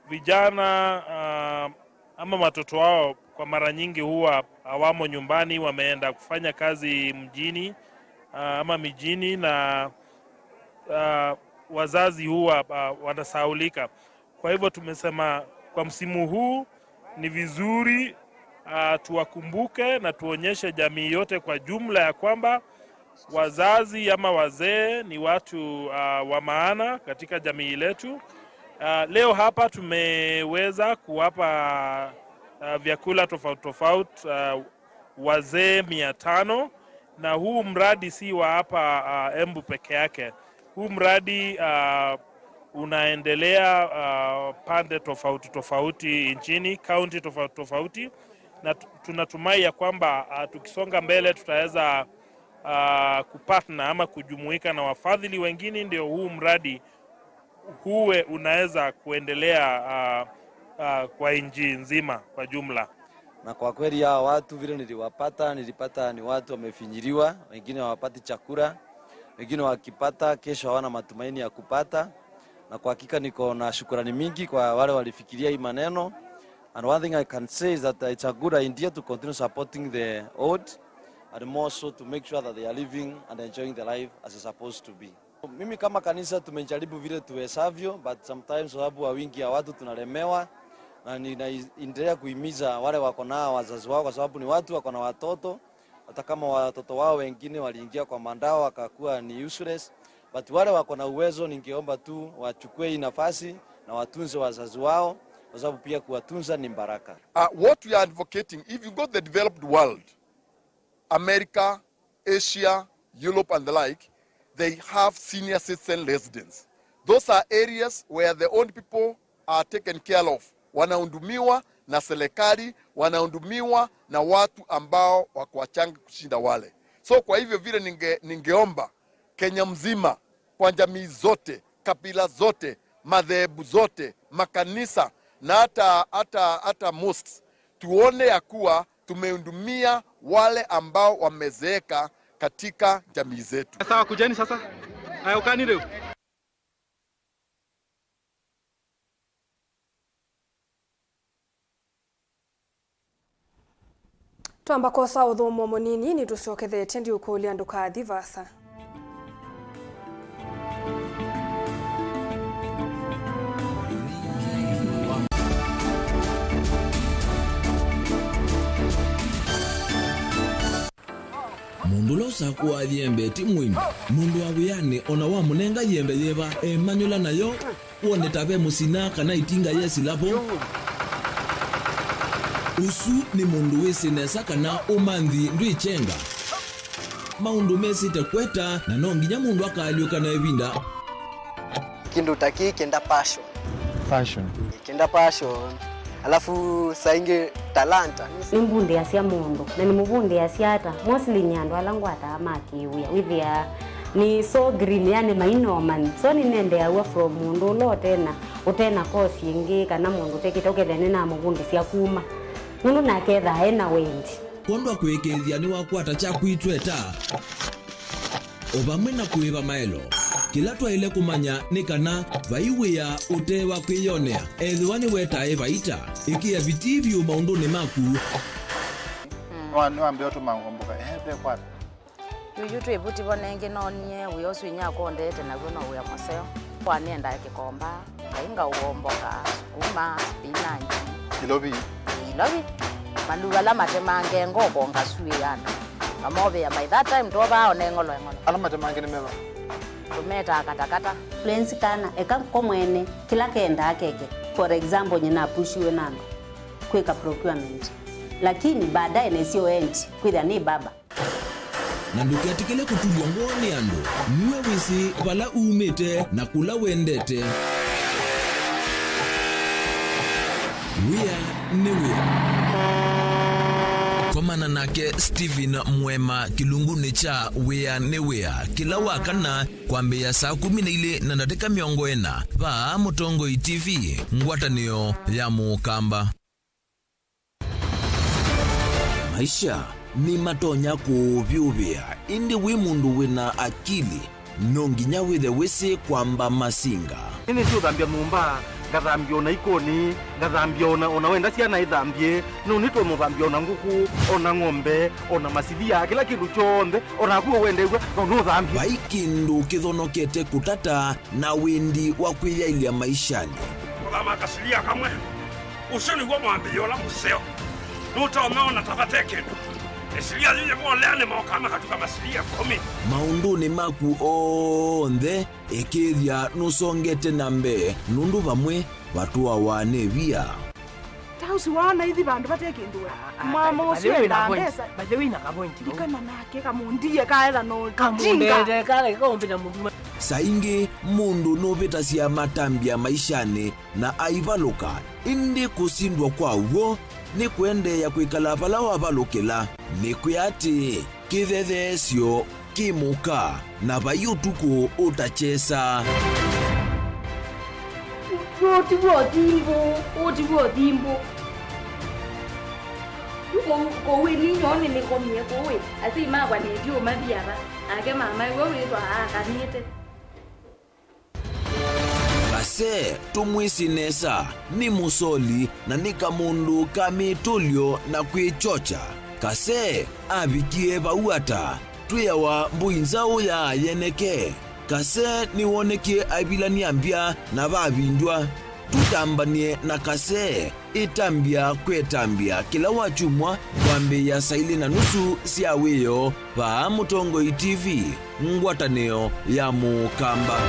Vijana, ah, ama watoto wao kwa mara nyingi huwa hawamo nyumbani, wameenda kufanya kazi mjini, ah, ama mijini, na, ah, wazazi huwa, ah, wanasahaulika. Kwa hivyo tumesema kwa msimu huu ni vizuri, ah, tuwakumbuke na tuonyeshe jamii yote kwa jumla ya kwamba wazazi ama wazee ni watu, ah, wa maana katika jamii letu. Ah, leo hapa tumeweza kuwapa, ah, vyakula tofauti tofauti, ah, wazee mia tano, na huu mradi si wa hapa, ah, Embu peke yake. Huu mradi, ah, unaendelea, ah, pande tofauti tofauti nchini, kaunti tofauti tofauti, na tu-, tunatumai ya kwamba, ah, tukisonga mbele tutaweza, ah, kupartner ama kujumuika na wafadhili wengine, ndio huu mradi huwe unaweza kuendelea, ah, ah, kwa nchi nzima kwa jumla. Na kwa kweli hawa watu vile niliwapata, nilipata ni watu wamefinyiliwa, wengine hawapati chakula, wengine wakipata, kesho hawana matumaini ya kupata. Na kwa hakika niko na shukrani mingi kwa wale walifikiria hii maneno. And one thing I can say is that it's a good idea to continue supporting the old and more so to make sure that they are living and enjoying the life as it's supposed to be. Mimi kama kanisa tumejaribu vile tuwezavyo, but sometimes sababu wa wingi ya watu tunalemewa, na ninaendelea kuhimiza wale wako na wazazi wao, kwa sababu ni watu wako na watoto. Hata kama watoto wao wengine waliingia kwa madawa wakakuwa ni useless, but wale wako na uwezo, ningeomba tu wachukue hii nafasi na watunze wazazi wao, kwa sababu pia kuwatunza ni baraka. Uh, what we are advocating, if you go to the developed world, America, Asia, Europe and the like, they have senior citizen residents. Those are areas where the old people are taken care of. Wanahudumiwa na serikali, wanahudumiwa na watu ambao wako wachanga kushinda wale. So kwa hivyo vile ninge-, ningeomba Kenya mzima, kwa jamii zote, kabila zote, madhehebu zote, makanisa na hata, hata, hata mosques, tuone ya kuwa tumehudumia wale ambao wamezeeka katika jamii zetu. Sawa, kujeni sasa. Haya, ukani leo. Twamba kwosa ũthũmũo mũnini, nĩtũsyokethetye ndiũkũlya ndũkathi vaasa. Mũndũ ũla ũsakũaa yĩembe ti mũini. Mũndũ wa wĩanĩ o na wamũnenga yĩembe yĩva, emanyũla nayo, wone ta ve mũsina kana ĩtinga yesĩla vo. Ũsu nĩ mũndũ wĩsĩ nesa kana ũmanthi ndwĩkyenga. Maũndũ mesĩte kweta, na no nginya mũndũ akaalyũka na ĩvinda. Kĩndũ ta kĩĩ kĩenda passion. Passion. Kĩenda passion. Alafu saa ingĩ talanta. Nĩmbundĩasya mũndũ, na nĩmũvundĩasya ata? Mostly nĩ andũ ala ngwataa ma kĩwĩa. Wĩthĩaa nĩ so green, yani maina ũmanyi. So nĩnendeaw'a from mũndũ ũla ũtena, ũtena course ĩngĩ, kana mũndũ ũtekĩte, ũkethĩa nĩnamũvundĩsya kuma. Nũndũ nake ethaa ena wendi. Kwondwa kũĩkĩĩthya nĩwakwata kyaku itweta. O vamwe na kũĩva maelo, kĩla twaĩle kũmanya nĩ kana vai wĩa ũte wa kwĩyonea, ethĩwa nĩwetae vaita. Ĩkĩa vitii vyũ maũndũnĩ maku. Nĩwa-, nĩwambĩa ũtũma ngomboka, ehe, ve kwata. Yuyu twĩ vuti vo nengĩ noonie wĩa ũsu inyia akũndete naw'o no wĩa mũseo. Kwa nĩendae kĩkomba. Ngai ngaũomboka, sukuma, spinach. Ilovi. Ilovi. Maluva ala matemange ngoko ngasuĩe andũ. Mamovea by that time twovaa one ng'olo eng'olo. Ala matemange nĩ meva? Tũmetaa katakata. Fluency kana eka ko mwene kĩla kendaa keke. For example, nyina apushiwe na andũ kwĩka procurement. Lakini baadaye nesio endi kwĩthĩa nĩ baba. Na ndũketĩkĩle kũtulw'a ngoo nĩ andũ. Nue wĩsĩ vala umĩte na kũla wendete. Wĩa nĩ wĩa. Komana nake Stephen Mwema kĩlungunĩ kya Wĩa nĩ Wĩa kĩla wa kana kwambĩĩa saa kũmi na ilĩ na ndatĩka mĩongo ĩna vaa Mũtongoi T V, ngwatanĩo ya Mũkamba. Maisha nĩmatonya kũũvyũvĩa, ĩndĩ wĩ mũndũ wĩ na akili, no nginya wĩthe wĩsĩ kwamba masinga. Nĩnĩsĩ ũthambya nyũmba, ngathambya o na ikonĩ, ngathambya o na, o na wenda syana ithambye, no nĩtũmũthambya o na ngũkũ, o na ng'ombe, o na masilia, kĩla kĩndũ kyonthe, o naku ũwendew'a, no nũthambye. Vai kĩndũ kĩthonokete kũtata na wendi wa kwĩyaĩlya maishanĩ. Kũthama kasilia kamwe. Ũsu nĩw'o mwambĩĩo ũla mũseo. Nũtonya ona ta vate kĩndũ. Ĩsilia yĩyĩvolea nĩmokaa makatuka masilia ĩkũmi. Maũndũnĩ maku onthe, ĩkĩĩthya nũsongete na mbee, nũndũ vamwe vatũawa nĩ via. Ta ũsu waona ithi vandũ vate kĩndũ we. Mama ũsu ena mbesa. By the way, na ka point. Ndikana nake kamũndie kaetha no tinga. Kamũndete kale kaũmbĩta mũndũ. Saa ingĩ mũndũ nũvĩtasya matambya maishanĩ na aivalũka, ĩndĩ kũsindwa kwa w'o nĩ kũendeea kwĩkala vala wavalũkĩla. Nĩkwĩa atĩĩ, kĩthetheesyo kĩ mũka, na vai ũtukũ ũtakyesa. Ũũ ti w'o thimbũ, ũũ ti w'o thimbũ. Kũu, kũu ĩni nyoo nĩnĩkomie kũu ĩ, asyai makwa nĩndiũmathi ava, nake mamae we wĩthwa aakanĩte. Kase, tũmwĩsĩ nesa, nĩ mũsoli na nĩ kamũndũ ka mĩtũlyo na kwĩkyokya. Kase avikie vau ata? Twĩawa mbũi nzaũ ya yeneke. Kase nĩwonekie aivilany'a mbya na vavindw'a. Tũtambany'e na Kase. Ĩtambya kwĩ ĩtambya kĩla wakyumwa kwambĩĩa saa ilĩ na nusu sya wĩoo vaa Mũtongoi T V, ngwatanĩo ya Mũkamba.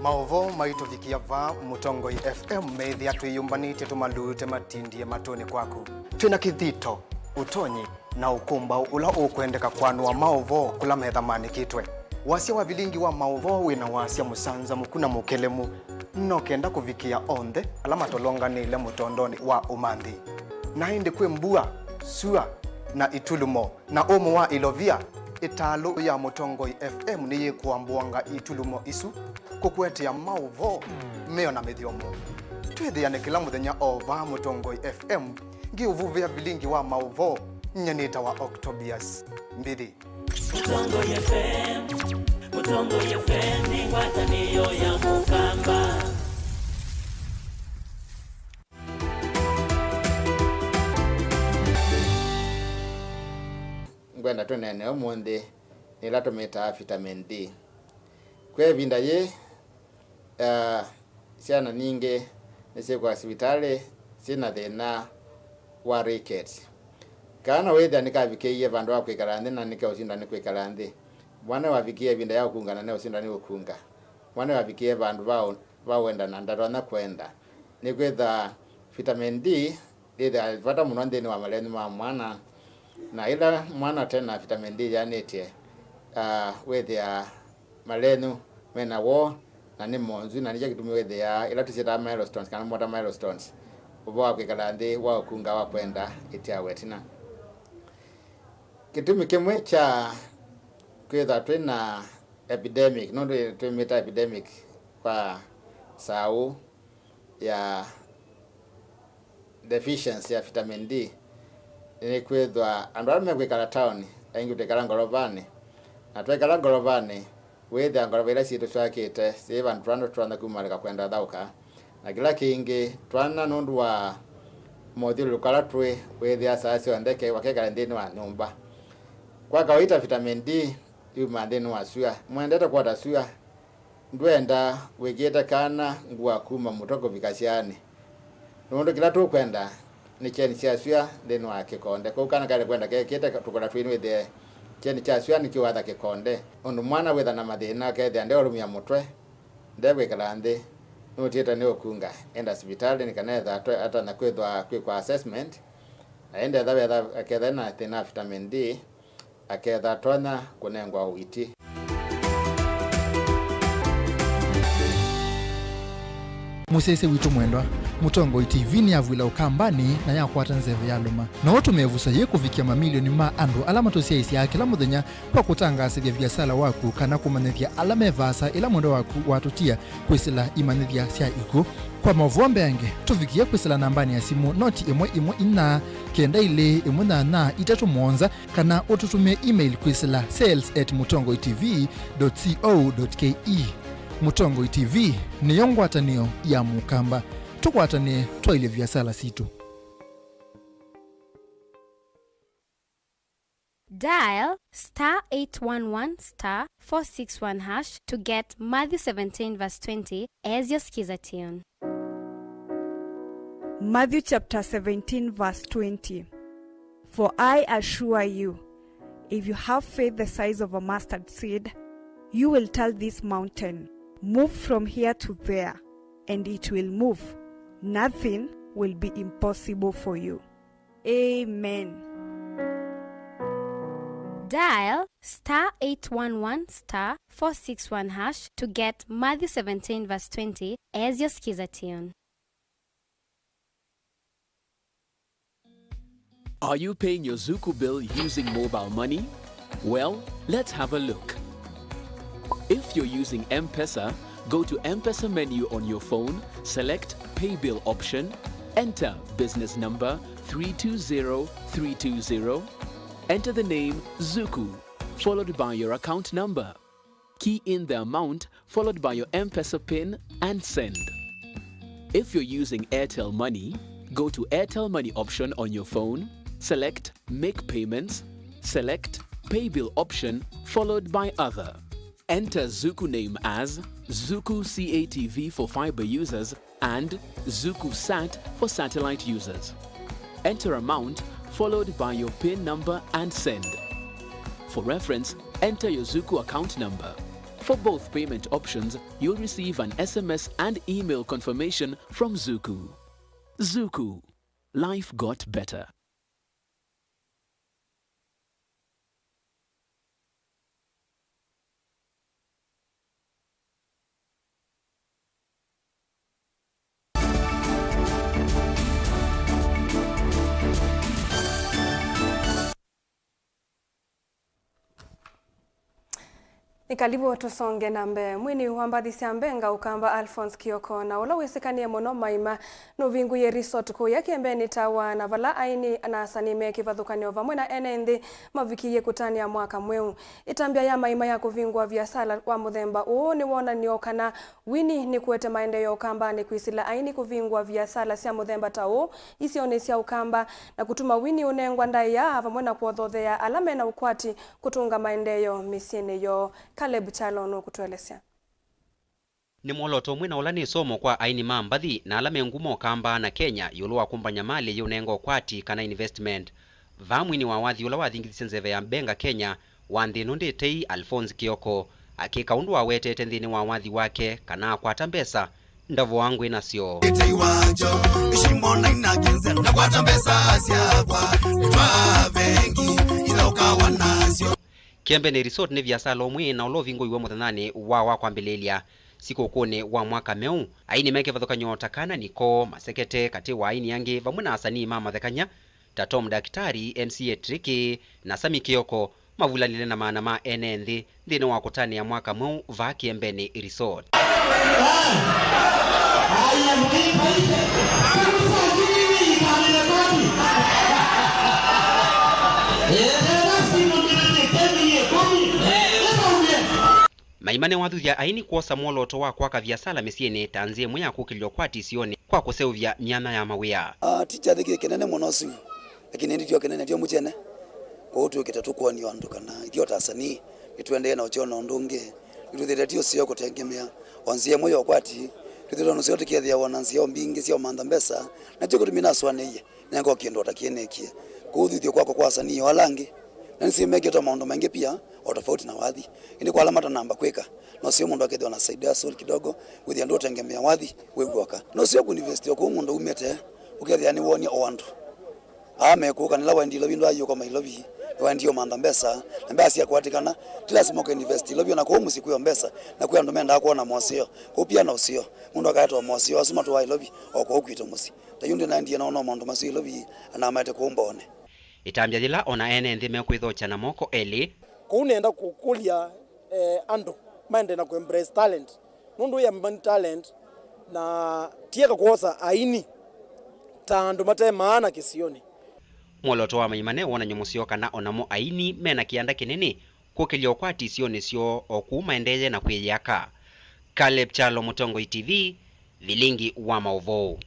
Maũvoo maitũvikĩa vaa Mũtongoi F M meĩthĩa twĩyũmbanĩtye tũmalute matindie matũnĩ kwaku. Twĩ na kĩthito, ũtonyi, na ũkũmbaũ ũla ũkwendeka kũanũa maũvoo kũla metha maandĩkĩtwe. Wasya wa vilingi wa maũvoo wĩ na wasya mũsanzamũku na mũkelemu, no kenda kũvikĩa onthe ala matolonganĩile mũtondonĩ wa ũmanthi. Na ĩndĩ kwĩ mbua, sua, na itulumo, na ũmũ wa ilovia, ĩtalũ ya Mũtongoi F M nĩyĩkũambũanga itulumo isu kũkũetea maũvoo meona mĩthyomo. Twĩthĩane kĩla mũthenya o vaa Mũtongoi F M, ngĩũvuvĩa vilingi wa maũvoo. Nyie nĩtawa Octobius Mbithi. Mũtongoi F M, Mũtongoi F M nĩ ngwatanĩo ya Mũkamba. Ngwenda tũneene ũmũnthĩ nĩ ĩla tũmĩtaa vitamin D. Kwĩ ĩvinda yĩĩ, ah, syana nyingĩ nĩsyĩkũa sivitalĩ syĩ na thĩna wa rickets. Kana wĩthĩa nĩkavikĩie vandũ va kwĩkala nthĩ na nĩkeũsinda nĩ kwĩkala nthĩ. Mwana wavikĩie ĩvinda ya ũkunga na neũsinda nĩ ũkunga. Mwana wavikĩie vandũ va ũ-, va ũenda na ndatonya kũenda. Nĩkwĩtha vitamin D yĩthĩawa vata mũno nthĩnĩ wa malenyu ma mwana, na ĩla mwana ũte na vitamin D yanĩtye, ah, wĩthĩaa malenyu mena woo na nĩ monzu, na nĩkyo kĩtumi wĩthĩaa ĩla tũsyĩtaa milestones kana motor milestones, ũvoo wa kwĩkala nthĩ wa ũkunga wa kwenda ĩtyawa ĩtina. Kĩtumi kĩmwe kya kwĩtha twĩ na epidemic, nũndũ twĩmĩta epidemic kwa saũ ya deficiency ya vitamin D, nĩ kwĩthwa andũ ala mekwĩkala taoni, aingĩ twĩkala ngolovanĩ, na twekala ngolovanĩ, wĩthĩa ngolova ila syĩtũswakĩte syĩ vandũ twana tũtonya kumalĩka kwenda thaũka, na kĩla kĩngĩ, twana nũndũ wa mothyũlũlũko ala twĩ, wĩthĩa saa syonthe ke-, wakekale nthĩnĩ wa nyũmba. Kwa kawaita, vitamin D yumaa nthĩnĩ wa sua. Mwendete kwota sua? Ndwenda wĩkĩĩte kana ngũa kuma mũtwe kũvika syaanĩ, nũndũ kĩla tũkwenda nĩ kyeni sya sua nthĩnĩ wa kĩkonde. Kwoou kana kaĩle kwenda kekĩte tũkũla twĩnĩ wĩthĩe kyeni kya sua nĩkĩwatha kĩkonde, ũndũ mwana wĩtha na mathĩna, akethĩa ndeũlũmya mũtwe, ndekwĩkala nthĩ, nũtiĩte nĩ ũkunga, enda sivitalĩ nĩ kana etha atwe-, atanya kwĩthwa kwĩkwa assessment, na ĩndĩ etha wetha aketha na thĩna wa vitamin D, aketha atonya kũnengwa ũiiti. Mũsyaĩĩsya witũ mwendwa, Mũtongoi T V nĩyavw'ĩla Ũkambanĩ na yakwata nzeve yalũma. No ũtũme ĩvuso yĩĩ kũvikĩa mamilioni ma andũ ala matũsyaĩĩsyaa kĩla mũthenya kwa kũtangaasĩthya viasala waku kana kũmanyĩthya ala me vaasa ĩla mwendwa waku watũtia kwĩsĩla imanyĩthya sya ikw'ũ. Kwa maũvoo mbeange, tũvikĩe kwĩsĩla nambanĩ ya simũ noti ĩmwe ĩmwe inya kenda ilĩ ĩmwe nyanya itatũ mũonza, kana ũtũtũmĩe email kwĩsĩla sales at mũtongoi T V dot co dot K E. Mũtongoi T V nĩyo ngwatanĩo ya Mũkamba. Tũkwatanĩe twaĩlye viasala sitũ. Dial star eight one one star four six one hash to get Matthew seventeen verse twenty as your Skiza tune. Matthew chapter seventeen, verse twenty. For I assure you, if you have faith the size of a mustard seed, you will tell this mountain, 'Move from here to there,' and it will move. Nothing will be impossible for you. Amen. Dial star eight one one star four six one hash to get Matthew seventeen verse twenty as your Skiza tune. Are you paying your Zuku bill using mobile money? Well, let's have a look. If you're using M-Pesa, go to M-Pesa menu on your phone, select Pay Bill option, enter business number three two zero three two zero, enter the name Zuku, followed by your account number. Key in the amount followed by your M-Pesa pin and send. If you're using Airtel Money, go to Airtel Money option on your phone, select Make Payments, select Pay Bill option followed by Other. Enter Zuku name as Zuku C A T V for fiber users and Zuku Sat for satellite users. Enter amount followed by your pin number and send. For reference, enter your Zuku account number. For both payment options, you'll receive an S M S and email confirmation from Zuku. Zuku. Life got better. Nĩ kalivu tũsonge na mbee. Mwini wa mbathi sya Mbenga Ũkamba Alphonse Kioko, na ũla wĩsĩkanĩe mũno Maima, nũvingũie resort kũya Kĩembeni Tower, na vala aini na asanii me kĩvathũkany'o vamwe na ene nthĩ mavikĩie kũtanĩa mwaka mweũ. Ĩtambya ya Maima ya kũvingũa viasala wa mũthemba ũũ nĩ wonany'o kana Winnie nĩkũete maendeeo Ũkambanĩ kwĩsĩla aini kũvingũa viasala sya mũthemba ta ũũ isionĩ sya Ũkamba, na kũtuma Winnie ũnengwa ndaĩa vamwe na kũothothea ala mena ũkwati kũtũnga maendeeo mĩsyĩnĩ yoo. Caleb Kyalo nũkũtũelesya. Nĩ mwolooto ũmwe na ũla nĩ ĩsomo kwa aini ma mbathi na ala me ngumo Ũkamba na Kenya ĩũlũ wa kũmbany'a malĩ yĩũnenga ũkwati kana investment. Vaa mwini wa wathi ũla wathingithisye nzeve ya Mbenga Kenya wa nthĩ ĩno ndĩ tei, Alphonse Kioko, akĩka ũndũ awetete nthĩnĩ wa wathi wake kana akwata mbesa, ndavoa ngwĩ nasyo. Ĩtei wakyo, ishimona inakinze, ndakwata mbesa syakwa, itwa vengi, ithaukawa nasyo. Kĩembeni Resort nĩ viasala ũmwe na ũla ũvingũiwe mũthenyanĩ wa wa kwambĩlĩĩlya sikũkũnĩ wa mwaka meũ. Aini me kĩvathũkany'o ta Kana Niko, Masekete, katĩ wa aini angĩ, vamwe na asanii ma mathekany'a ta Tom Daktari, M C A Tricky, na Sami Kioko, mavulanile na maana ma ene nthĩ nthĩnĩ wa kũtanĩa mwaka mweũ vaa Kĩembeni Resort. Maima nĩwathuthya aini kwosa mwolooto wa kwaka viasala mĩsyĩnĩ ta nzĩa ĩmwe ya kũkĩlya ũkwati isionĩ kwa kũseũvya myanya ya mawĩa. Ah, ti kyathĩ kĩ kĩnene mũno ũsu, lakini ĩndĩ tyo kĩnene, tyo mũkyene. Kwoou twĩkĩte tũkwony'a andũ kana ithyĩ o ta asanii nĩtũendee na ũkyona ũndũ ũngĩ. Nĩtwĩthĩĩte ti ũseo kũtengemea o nzĩa ĩmwe ya ũkwati. Twĩthĩĩtwe na ũseo tũkethĩawa na nzĩa o mbingĩ sya ũmantha mbesa, na kyo kĩtumi nasũanĩie. Nenga o kĩndũ o ta kĩĩ neekie. Kũu ũthuthyo kwakwa kwa asanii o ala angĩ, na nĩsĩ mekĩte maũndũ maingĩ pia, o tofauti na wathi. Ĩndĩ kwa ala matanamba kwĩka, no sio mũndũ akethĩwa na side hustle kidogo, wĩthĩa ndũtengemea wathi wĩ w'oka. No sio kũinvest o kũu mũndũ umĩte, ũkethĩa nĩwoonie o andũ. Aa mekũũ kana ĩla waendie Ilovi ndwaaie ũkoma Ilovi, nĩwaendie ũmantha mbesa, na mbesa syakwatĩkana, ti lasima ũkainvest Ilovi, ona kũu mũsyĩ kwĩ o mbesa, na kwĩ andũ mendaa kwona moseo. Kũu pia na ũseo, mũndũ akaetwa moseo asu matũaa Ilovi, o kũu kwitũ mũsyĩ. Ta yu ndĩnaendie noona maũndũ masu Ilovi, na namaete kũu Mboone. Ĩtambya yĩla o na ene nthĩ mekwĩthokya na moko elĩ. Kũu nĩenda kũkũlya, eh, andũ maende na kũ-embrace talent, nũndũ ya mani talent, na tieka kwosa aini ta andũ mate maana kĩsionĩ. Mwolooto wa Maima nĩ wonany'o mũseo kana o namo aini mena kĩanda kĩnene kũkĩlya ũkwati isionĩ syoo o kũu maendeeye na kwĩyĩaka. Caleb Kyalo, Mũtongoi T V, Vilingi wa Maũvoo.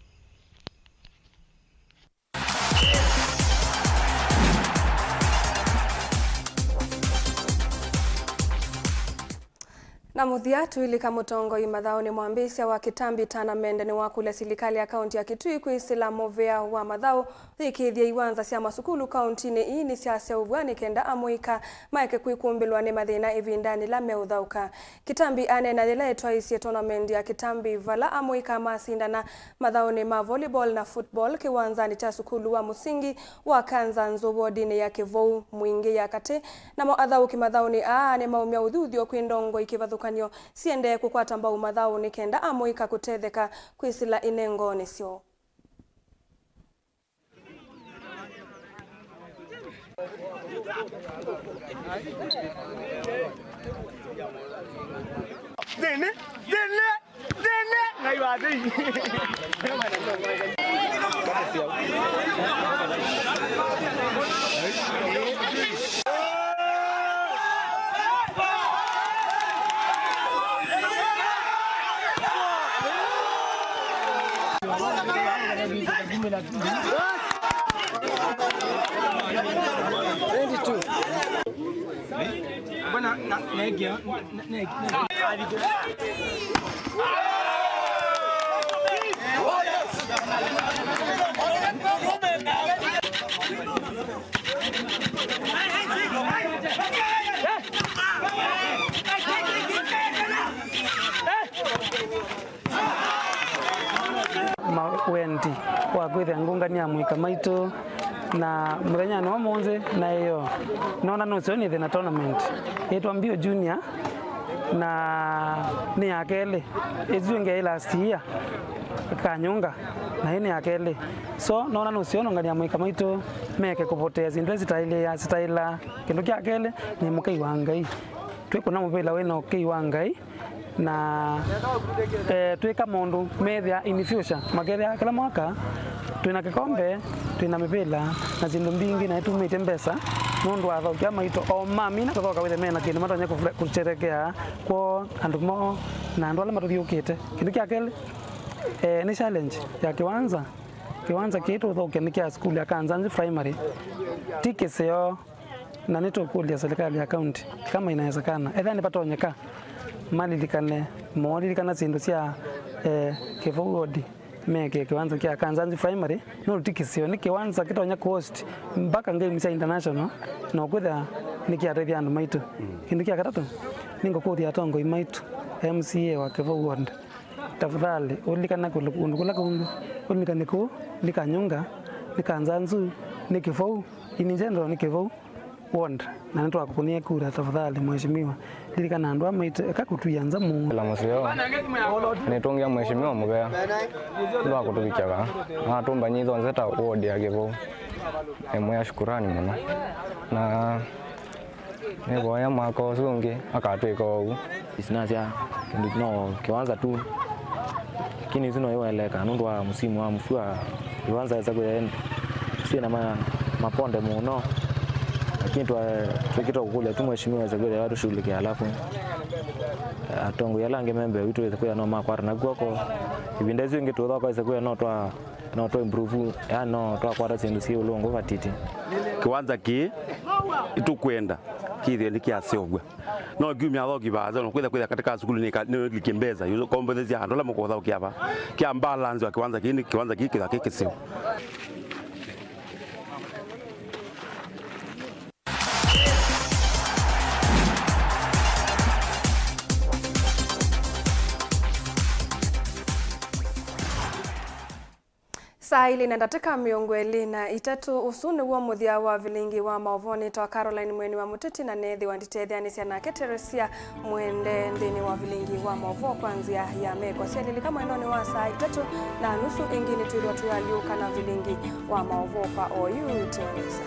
Na mũthya, tũilika mũtongoi mathaũnĩ mwambĩĩsya wa kĩtambi Tanamende nĩwakũlya silikalĩ ya kaunti ya Kitui kwĩsĩla mũvĩa wa mathaũ yĩkĩĩthye iwanza sya masukulu kauntinĩ ii nĩsyaseũvw'a nĩ kenda amũika maeke kwĩkũmbĩlwa nĩ mathĩna ĩvindanĩ yĩla meũthaũka. Kĩtambi aneena yĩla etwaisye tournament ya kĩtambi vala amũika masindana mathaũnĩ ma volleyball na football kĩwanzanĩ kya sukulu wa mũsingi wa Kanza Nzũ wodinĩ ya Kĩvou Mwingĩ ya katĩ. Namo athaũki mathaũnĩ aa nĩmaumya ũthuthyo kwĩ ndongoi kĩvathũkany'o siendee kũkwata mbau mathaũ nĩ kenda amũika kũtetheka kwĩsĩla inengonĩ syoo. Thĩnĩ, thĩnĩ, thĩnĩ, ngai wa thĩinĩ. Twenty-two. Bwana, na, na, na, na, na, na, Na mũthenyanĩ wa ũmũnthĩ naĩo nona nũseo nĩthĩ na tournament ĩtwa Mbio Junior, na nĩ ya kelĩ. Ĩsu ĩngĩ yaĩ last year Kanyũnga, na ĩĩ nĩ ya kelĩ. So nona nũseo nũngania mũika maitũ meke kũvotea syĩndũ ila sitaĩlĩa, sitaĩla. Kĩndũ kya kelĩ nĩ mũkei wa Ngai. Twĩkũna mũvĩla wĩna ũkei wa Ngai, na eh, twĩka maũndũ methĩa in future, makethĩa kĩla mwaka twĩna kĩkombe, twĩna mĩvĩla na syĩndũ mbingĩ, na ĩtumĩtye mbesa nũndũ wa athoki aa maitũ o mamina kũthoka wĩthe mena kĩndũ matonya kũfre- kũsherekea kwoo, andũ moo na andũ ala matũthiũkĩte. Kĩndũ kya kelĩ eh, nĩ challenge ya kĩwanza. Kĩwanza kĩĩ tũthoke nĩ kya sukulu ya Kanzanzi Primary, ti kĩseo. Na nĩtũkũlya serikali ya kaunti kama inawezekana, ethĩa nĩvatonyeka, malilikane, molilikana syĩndũ sya eh, Kĩvou Ward, meke kĩwanza kya Kanzanzi Primary, nũndũ ti kĩseo, nĩ kĩwanza kĩtonya kũhost mpaka game sya international, na ũkwĩthĩa nĩkĩatethya andũ maitũ. Kĩndũ kya katatũ, nĩngũkũlya atongoi maitũ, M C A wa Kĩvou Ward, tafadhali ũlilikane kũndũ kũla kũngĩ, ũlilikane kũu, nĩ Kanyũnga, nĩ Kanzanzu, nĩ Kĩvou, in general nĩ Kĩvou Ward, na nĩtwakũkũnĩe kura, tafadhali mheshimiwa, lilikana andũ aa maitũ, eka kũtwia nza mũno. La mũseo, nĩtũngĩa mheshimiwa mũvea nũndũ wa kũtũvikya vaa, na atũmbany'a ithyonthe ta ward ya Kĩvou, nĩmwĩa shukurani mũno, na nĩvoya mwaka ũsu ũngĩ akatwĩka oou. Sinasya kĩndũ no kĩwanza tu, lakini ĩsu no ĩwaeleka nũndũ wa msimu wa mvua. Kĩwanza esa kwĩthĩa syĩna ma, maponde mũno, lakini twa, twĩkĩte kũkũlya tu mheshimiwa esa kwĩthĩa watushughulikia, alafu atongoi ala angĩ me mbee witũ esa kwĩthĩa no makwatana kw'oko. Ĩvinda ĩsu ĩngĩ tũthoka esa kwĩthĩa no twa, no twa improve, yani no twakwata syĩndũ syĩ ũlũngũ vatiti. Kĩwanza kĩĩ tũkwenda kĩthĩe nĩkyaseũvw'a. No kiumya athoki vaasa, no kwĩtha kwĩtha katĩ ka sukulu nĩ ka- nĩ likimbesa, yu kombothesya andũ ala mũkũthaũkĩa va. Kya balance wa kĩwanza kĩĩ nĩ kĩwanza kĩĩ kĩtha kĩ kĩseo. Saa ilĩ na ndatĩka mĩongo ĩlĩ na itatũ, ũsu nĩw'o mũthya wa vilingi wa maũvoo. Nĩtawa Caroline Mweni wa Mũteti, na neethĩwa nditetheanĩsya nake Teresia Mwende nthĩnĩ wa vilingi wa maũvoo kwa nzĩa ya meko. Syalilika mwendonĩ wa saa itatũ na nusu ĩngĩ nĩtwĩthwa tũyalyũka na vilingi wa maũvoo kwa oyu ĩtĩanĩsya.